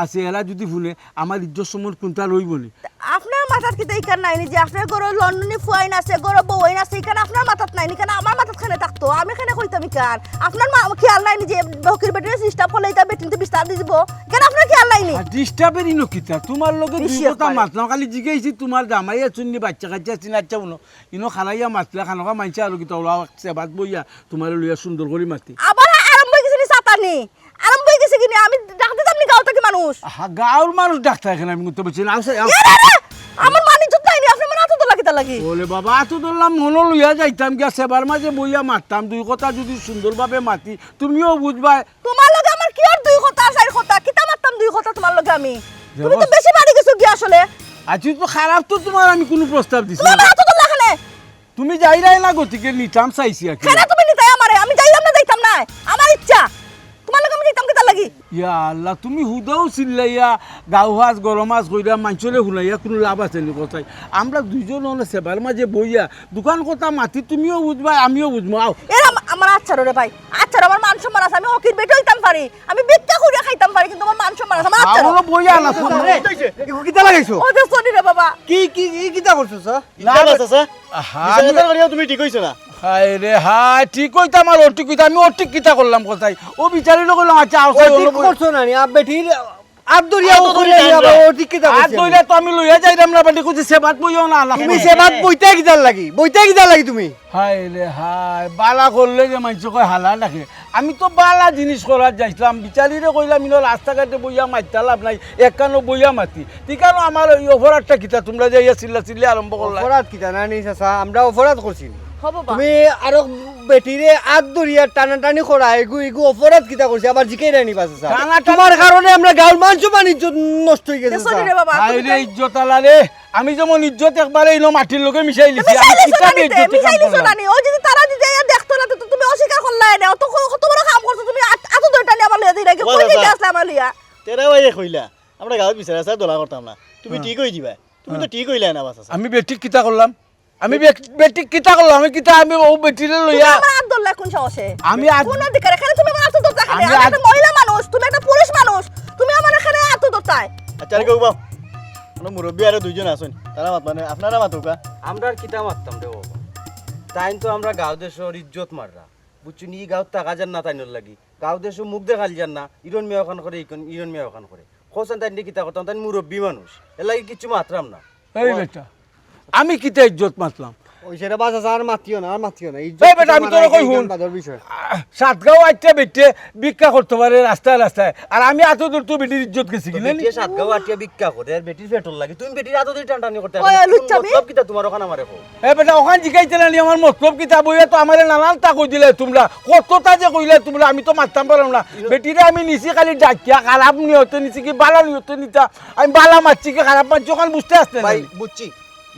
আছে, এরা যুদি হুনে, আমার ইজ্জত সম্মান কুনতা রইবো নি? আপনার মাথাত কিতা ইখান নাই নি যে আপনার ঘরো লন্ডনি ফুয়াইন আছে, ঘরো বউয়াইন আছে, ইখান আপনার মাথাত নাই নি? কেনে আমার মাথাত কেনে থাকতো? আমি কেনে কইতাম ইখান? আপনার মা-, খেয়াল নাই নি যে ফকির বেটিরে disturb করলে ইতা বেটিন্তে বিস্তার দি দিবো? কেনে আপনার খেয়াল নাই নি? আর disturb-এর ইনো কিতা? তুমার লগে দুই কথা মাতলাম, খালি জিগাইছি তুমার জামাই আছইন নি, বাইচ্চা কাইচ্চা আছইন নি, আইচ্ছা হুনো, ইনো খাড়াইয়া মাতলা, খানোকা মাইনষে আরো কিতা অলা সেবাত বইয়া তুমারে লইয়া সুন্দর করি মাতি। আবার আরম্ভ অইগেছে নি চাতানি? আরম্ভ অইগেছে কিনি? আমি ডাক দিতাম নি গাঁও থাকি মানুষ? আহা, গাঁওর মানুষ ডাকতা কেনে? আমি তো বুঝছি না। আও, আও। এ রে রে! আমার মান ইজ্জত নাই নি, আপনে আমার আতো ধরলা কিতার লাগি? ওরে বাবা, আতো ধরলাম, মনো লইয়া যাইতাম গিয়া, সেবার মাঝে বইয়া মাততাম, দুই কথা যুদি সুন্দরভাবে মাতি, তুমিও বুঝবায়। তুমার লগে আমার কিওর দুই কথা, চাইর কথা? কিতা মাততাম দুই কথা তুমার লগে আমি? তুমি তো বেশি বাড়ি গেছো গিয়া আসলে। আজ তো খারাপ তো তুমার আমি কুনু প্রস্তাব দিছি না। তুমি আমার আতো ধরলা কেনে? তুমি যাইরায় না গতিকে নিতাম চাইছি আর কি। কেনে তুমি নিতায় আমারে? আমি যাইতাম না, যাইতাম না। আমার ইচ্ছা। তুমার লগে আমি যাইতাম কিতার লাগি? ইয়া আল্লাহ, তুমি হুদাউ চিল্লাইয়া গাউ হাজ গরম হাজ কইরা মাইনষরে হুনাইয়া কুনু লাভ আছে নি কথায়? আমরা দুইজন অনে সেবার মাঝে বইয়া দুখান কথা মাতি, তুমিও বুঝবায়, আমিও বুঝমু। আও। এরা আম-, আমার আচ্ছা রে ভাই, আচ্ছা রে, আমার মান সম্মান আছে, আমি ফকির বেটি অইতাম পারি, আমি ভিক্ষা করিয়া খাইতাম পারি, কিন্তু আমার মান সম্মান আছে, আমার আচ্ছা রে। বইয়া না, শুনো। কিতা লাগাইছো? ও যে সরি রে বাবা। কি, কি, কি, কিতা করছো, স্যার? না, কিতা বাঁচা, স্যার? আহা, বিচার আমি আচার করিয়া তুমি ঠিক অইছো না। হায় রে হায়, ঠিক অইতাম আর অঠিক অইতাম, আমি অঠিক কিতা করলাম কথায়? ও বিচারি লোক কইলাম, আচ্ছা, আও, অঠিক করছো না নি, আব বেটির আত ধরিয়া আত ও ধরি করে টান নি, আবার দেয়। অঠিক কিতা আত করছি আমি? ধরিয়া তো আমি লইয়া যাইরাম না, বেটি কইছে সেবাত বইও না, না তুমি করে। সেবাত বইতে কিতার লাগি? বইতে কিতার লাগি তুমি? হায় রে হায়, বালা করলে যে মাইনষে কয় হালা ডাকে। আমি তো বালা জিনিস করাত যাইছলাম, বিচারিরে কইলাম, ইনো রাস্তাঘাটে বইয়া মাতিয়া লাভ নাই, একখানো বইয়া মাতি। ইখানো আমার অউ অপরাধটা কিতা? তুমরা যে ইয়া চিল্লা চিল্লি আরম্ভ করলা। অপরাধ কিতা? না নি চাচা, আমরা অপরাধ করছি নি। হ বাবা। তুমি আরো বেটিরে আত ধরিয়া টানাটানি করা, এগু, এগু অপরাধ কিতা করছি? আবার জিকাইরায় নি বা চাচা। টানাটানি তুমার কারণে আমরা গাউর মান সম্মান ইজ্জত নষ্ট অইগেছে, এ, সরি চাচা। রে বাবা, হায় রে ইজ্জত আলা রে, আমি যেমন ইজ্জত একবারে ইনো মাটির লগে মিশাই লিছি, আমি কিতা বেইজ্জতি কাম করলাম? ও যদি তারা যদি ইয়া দেখতো না, তো তুমি অস্বীকার করলায় না। অত ক-, কত বড় কাম করছো তুমি, আত-, আতো ধরি টানি আমার লইয়া দিরায়, কই নিতে আসলে আমার লইয়া? তেরা ভাইয়ে কইলা, আমরা গাউত বিচার আচার দলা করতাম না, তুমি ঠিক অই দিবায়। তুমি তো ঠিক অইলায় না বা চাচা। আমি বেটিক কিতা করলাম? আমি বেট-, বেটিক কিতা করলাম? আমি কিতা, আমি অউ বেটিরে লইয়া তুমি আমার আত ধরলায় কুন সাহসে? আমি আত- কুন অধিকারে? কেনে তুমি আমার আতো ধরতায় কেনে? আমি আমি আত- একটা মহিলা মানুষ, তুমি একটা পুরুষ মানুষ, তুমি আমার কেনে আতো ধরতায়? আচ্ছা, আরে কেউ বাপ, আমরা মুরব্বি আরো দুইজন আছইন, তারা মাত মানে, আপনারা মাতউক্কা। আমরা আর কিতা মাততাম রে বাবা? তাইন তো আমরা গাঁও দেশর ইজ্জত মাররা, বুঝছো নি? ই গাঁওত থাকা যার না তাইনর লাগি। গাঁও দেশো মুখ দেখাইল যার না, ইরন মিয়া অখান করে, ইকন-, ইরন মিয়া অখান করে। কও চাইন তাইন কিতা করতাম, তাইন মুরব্বি মানুষ, এরলাগি কিচ্ছু মাতরাম না। এই বেটা, আমি কিতা ইজ্জত মাতলাম? ওই সেটা বাজা যা, আর মাতিও না, আর মাতিও না। ইজ্জত এই বেটা, আমি তোরে কই হুন। বাদর বিষয়। আহ, সাতগাঁও আটিয়া বেটিয়ে ভিক্ষা করতো পারে রাস্তায় রাস্তায়, আর আমি আতো দূর তো বেটির ইজ্জত গেছে তো কিনা নি? বেটিয়ে সাতগাঁও আটিয়া ভিক্ষা করে, আর বেটির পেটর লাগি তুমি বেটির আতো দূর টানটানি করতে ওই, আছো। লুচ্চা কোন মি। মতলব কিতা তুমার অখান আমারে কও? এ বেটা, অখান জিকাইতে না নি আমার মতলব কিতা? বইয়া তো আমারে নানানতা কই দিলায় তুমরা, কততা যে কইলায় তুমরা, আমি তো মাততাম পারলাম না। ইনো- বেটিরে আমি নিছি খালি ডাকিয়া, খারাপ নিয়তে নিছি কি বালা নিয়তে নিতা, আমি বালা মাতছি কি খারাপ মাতছি, অখান বুঝতে আসতে না ভাই, নি। বুঝছি।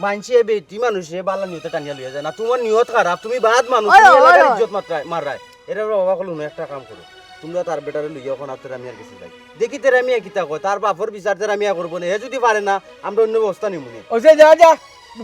মানষে বেটি মানুষরে বালা নিয়তে টানিয়া লইয়া যায় না। তুমার নিয়ত খারাপ, তুমি বাদ মানুষ, ওই, তুমি ওই, এলাকার ওই। ইজ্জত মাতরায়, মাররায়। এরে বাবা, কইলো না, একটা কাম করো, তুমরা তার বেটারে লইয়া অখন আর তেরা মিয়ার গেছে যাই। দেখি তেরা মিয়া কিতা কয়, তার বাপর বিচার তেরা মিয়া করবো নে। হে যুদি পারে না, আমরা অইন্য ব্যবস্থা নিমু নে। ওই যে যা, যা,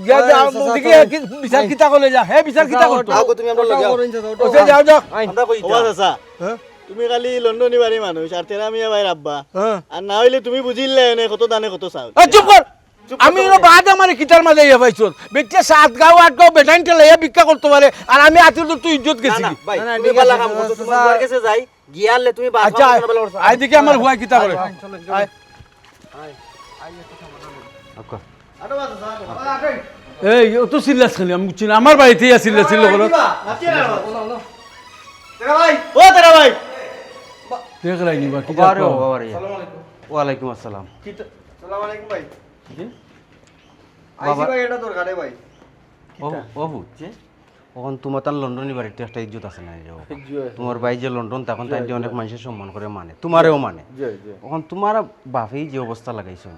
গিয়া যা, ওই, চাচা, দেখি চাচা, হে কি বিচার ওই। কিতা করলে যা, হে বিচার কিতা চাচা, করতো? ওটা, আও গো, তুমি আমরা ওটা লগে আও। করইন, চাচা, ওটা ওই যে করইন। যাও, যাও। আইন। আমরা কই ওবা ইতা? চাচা, হ্যাঁ? তুমি খালি লন্ডনী বাড়ি মানুষ, আর তেরা মিয়া ভাইর আব্বা। হ্যাঁ। আর না অইলে তুমি বুঝিলায় নে কত দানে কত চাউল। এই চুপ কর। চুপ কর আমি তো এলো মানে। বাদ আমারে কিতার মাঝে ইয়া পাইছস। বেটিয়ে সাত গাঁও, আট গাঁও বেটাইন ঠেলাইয়া ভিক্ষা করতো পারে, আর আমি আতো দূর তো ইজ্জত না, গেছি না, কি? ভাই, না, না, তুমি ঠিক বালা আছে, কাম করছো, চাচা, তুমার চাচা। হুয়ার গেছে যাই, গিয়া আনলে তুমি বাদ আচ্ছা, মাতো আয়, না, বালা করছো। আয় দেখি আমার হুয়ায় কিতা করে। আয়, চলো, চলো। আয়। আচ্ছা। আরে বাবা, চাচা, চাচা, আরে। এই, অতো চিল্লাস কেনে? আমি বুঝছি না। আমার বাড়িত ইয়া চিল্লা চিল্লি করো। কিবা, মাতিয়ে না, বাবা। তেরা ভাই, ও তেরা ভাই। দেখরায়নি বা, কিতা বাবা রে, কও? বাবা রে। আসসালামু আলাইকুম। ওয়ালাইকুম আসসালাম। কিতা? আসসালামু আলাইকুম ভাই। জি? আইছি বাবা। ভাই, একটা দরকারে ভাই। ও, কিতা? ও পুত। জি? অখন তুমার তান লন্ডনী বাড়িত একটা ইজ্জত আছে না রে বাবা? জি, আছে। তুমার ভাই যে লন্ডন, তখন জি, তাইন যে জি। অনেক মানষে সম্মান করে মানে, তুমারেও মানে। জি, জি। অখন তুমার বাপে যে অবস্থা লাগাইছইন,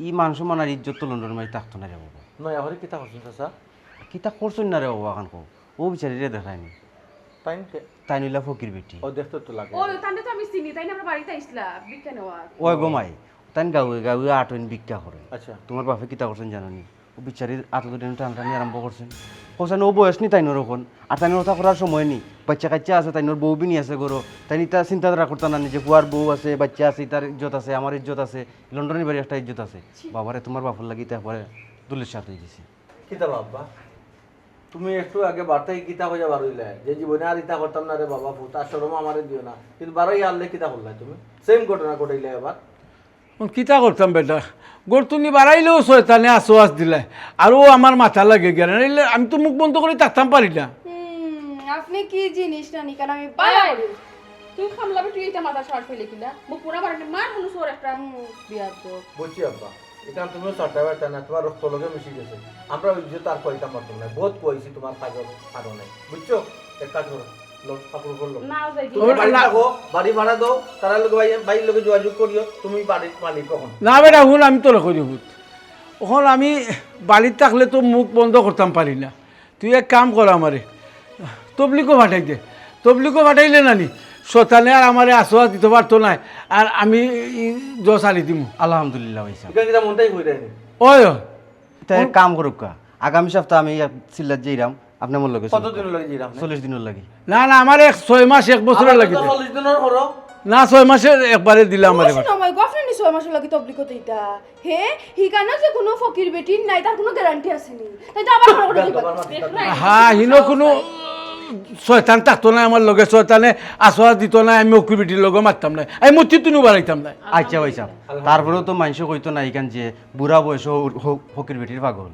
ই মান সম্মান আর ইজ্জত তো লন্ডন বাড়িত থাকতো না রে বাবা। না, অখন কিতা করছইন চাচা? কিতা করছইন না রে বাবা, অখন কও। ও বিচারিরে দেখরায়নি। তাইন কে? তাইন অইলা ফকির বেটি। ও দেখতে তো লাগে। ও, তাইন তো আমি চিনি, তাইন আমরার বাড়িত আইছলা ভিক্ষা নেওয়ার। ওই গো মাই, তাইন গাঁওয়ে গাঁওয়ে আটইন ভিক্ষা করইন। আচ্ছা। তুমার বাপে কিতা করছইন জানো নি? ও বিচারির আতো ধরি টানাটানি আরম্ভ করছইন। কইছইন ও বয়স নি তাইনর অখন, আর তাইনর অতা করার সময় নি। বাইচ্চা কাইচ্চা আছে, তাইনর বউ বিনি আছে ঘরো। তাইন ইতা চিন্তাধারা করতা না নি যে পুয়ার বউ আছে, বাইচ্চা আছে, ইতার ইজ্জত আছে, আমার ইজ্জত আছে, লন্ডনী বাড়ির একটা ইজ্জত আছে। ছি। বাবারে, তুমার বাপর লাগি ইতা একবারে দুলির সাত অই গেছে। কিতা বাবা? তুমি একটু আগে বাড়িত থাকি কিতা কইয়া বার অইলায় যে জীবনে আর ইতা করতাম না রে বাবা, পুত, আর শরম আমারে দিও না। কিন্তু বারইয়া আনলে কিতা করলায় তুমি? Same ঘটনা ঘটাইলায় আবার। অখন কিতা করতাম বেটা, ঘর থনে বারইলেও শয়তানে আছাওয়াছ দিলায়, আর অউ আমার মাথা লাগে গিয়া। নাইলে আমি তো মুখ বন্ধ করি থাকতাম পারি না। হুম, আপনে কি জিনিস নানি, কারণ আমি বালা এই, করি। তুই খামলা বেটি, ইটা মাথা সার ফেলে কিলা? মুখ পুরা মারে মার, হুনু সর একটা। হুম। বিয়াদব। বুঝছি আব্বা, ইখান তুমিও ছাড়তায় পারতায় না, তুমার রক্তর লগে মিশি গেছে। আমরা অউ যে তার কইতাম পারতাম না, বউত কইছি তুমার কাজর কারণে, বুঝছো? এক কাজ করো, লও, কাপড় উপর লও। না, যাই তুমি ওর বাড়িত না। থাকো, বাড়ি ভাড়া দেও, তারার লগে ভাই, ভাইর লগে যোগাযোগ করিও, তুমি বাড়ির মালিক অখন। না বেটা, হুন, আমি তোরে কই দিমু। অখন আমি বাড়িত থাকলে তো মুখ বন্ধ করতাম পারি না। তুই এক কাম কর, আমারে তবলিগো পাঠাই দে। তবলিগো পাঠাইলে নানি শয়তানে আর আমারে আছাওয়াছ দিতো পারতো নায়, আর আমি ই জছ আনি দিমু। আলহামদুলিল্লাহ ভাইসাব। ইখান কিতা মনটাই কই দেয়নি? ওই, ওই। তে এক কাম করউক্কা, আগামী সপ্তাহ আমি এক চিল্লাত যাইরাম, আপনে আমার লগে চলুন। কতদিনর লাগি যাইরা আপনে? চল্লিশ দিনর লাগি। না, না, আমার এক ছয় মাস, এক বছরর লাগি। চল্লিশ দিনর করো। না, ছয় মাসর একবারে দিলাম আমারে। অবশ্যই না, ভাই, আপনে নি ছয় মাসর লাগি তবলিগো দিতা। হে, হিখানো যে কুনু ফকির বেটির নাই, তার কুনু guarantee আছে নি? তাই তো আবার মনে করে দিবা। দেখরায়? হ্যাঁ, হিনো কুনু শয়তান থাকতো নায় আমার লগে, শয়তানে আছাওয়াছ দিতো নায়, আমি ফকির বেটির লগে মাততাম নায়, আমি মসজিদ থনে বারইতাম নায়। আচ্ছা ভাইসাব, তারপরেও তো মানষে কইতো না ইখান যে বুড়া বয়সো ফকির বেটির পাগল।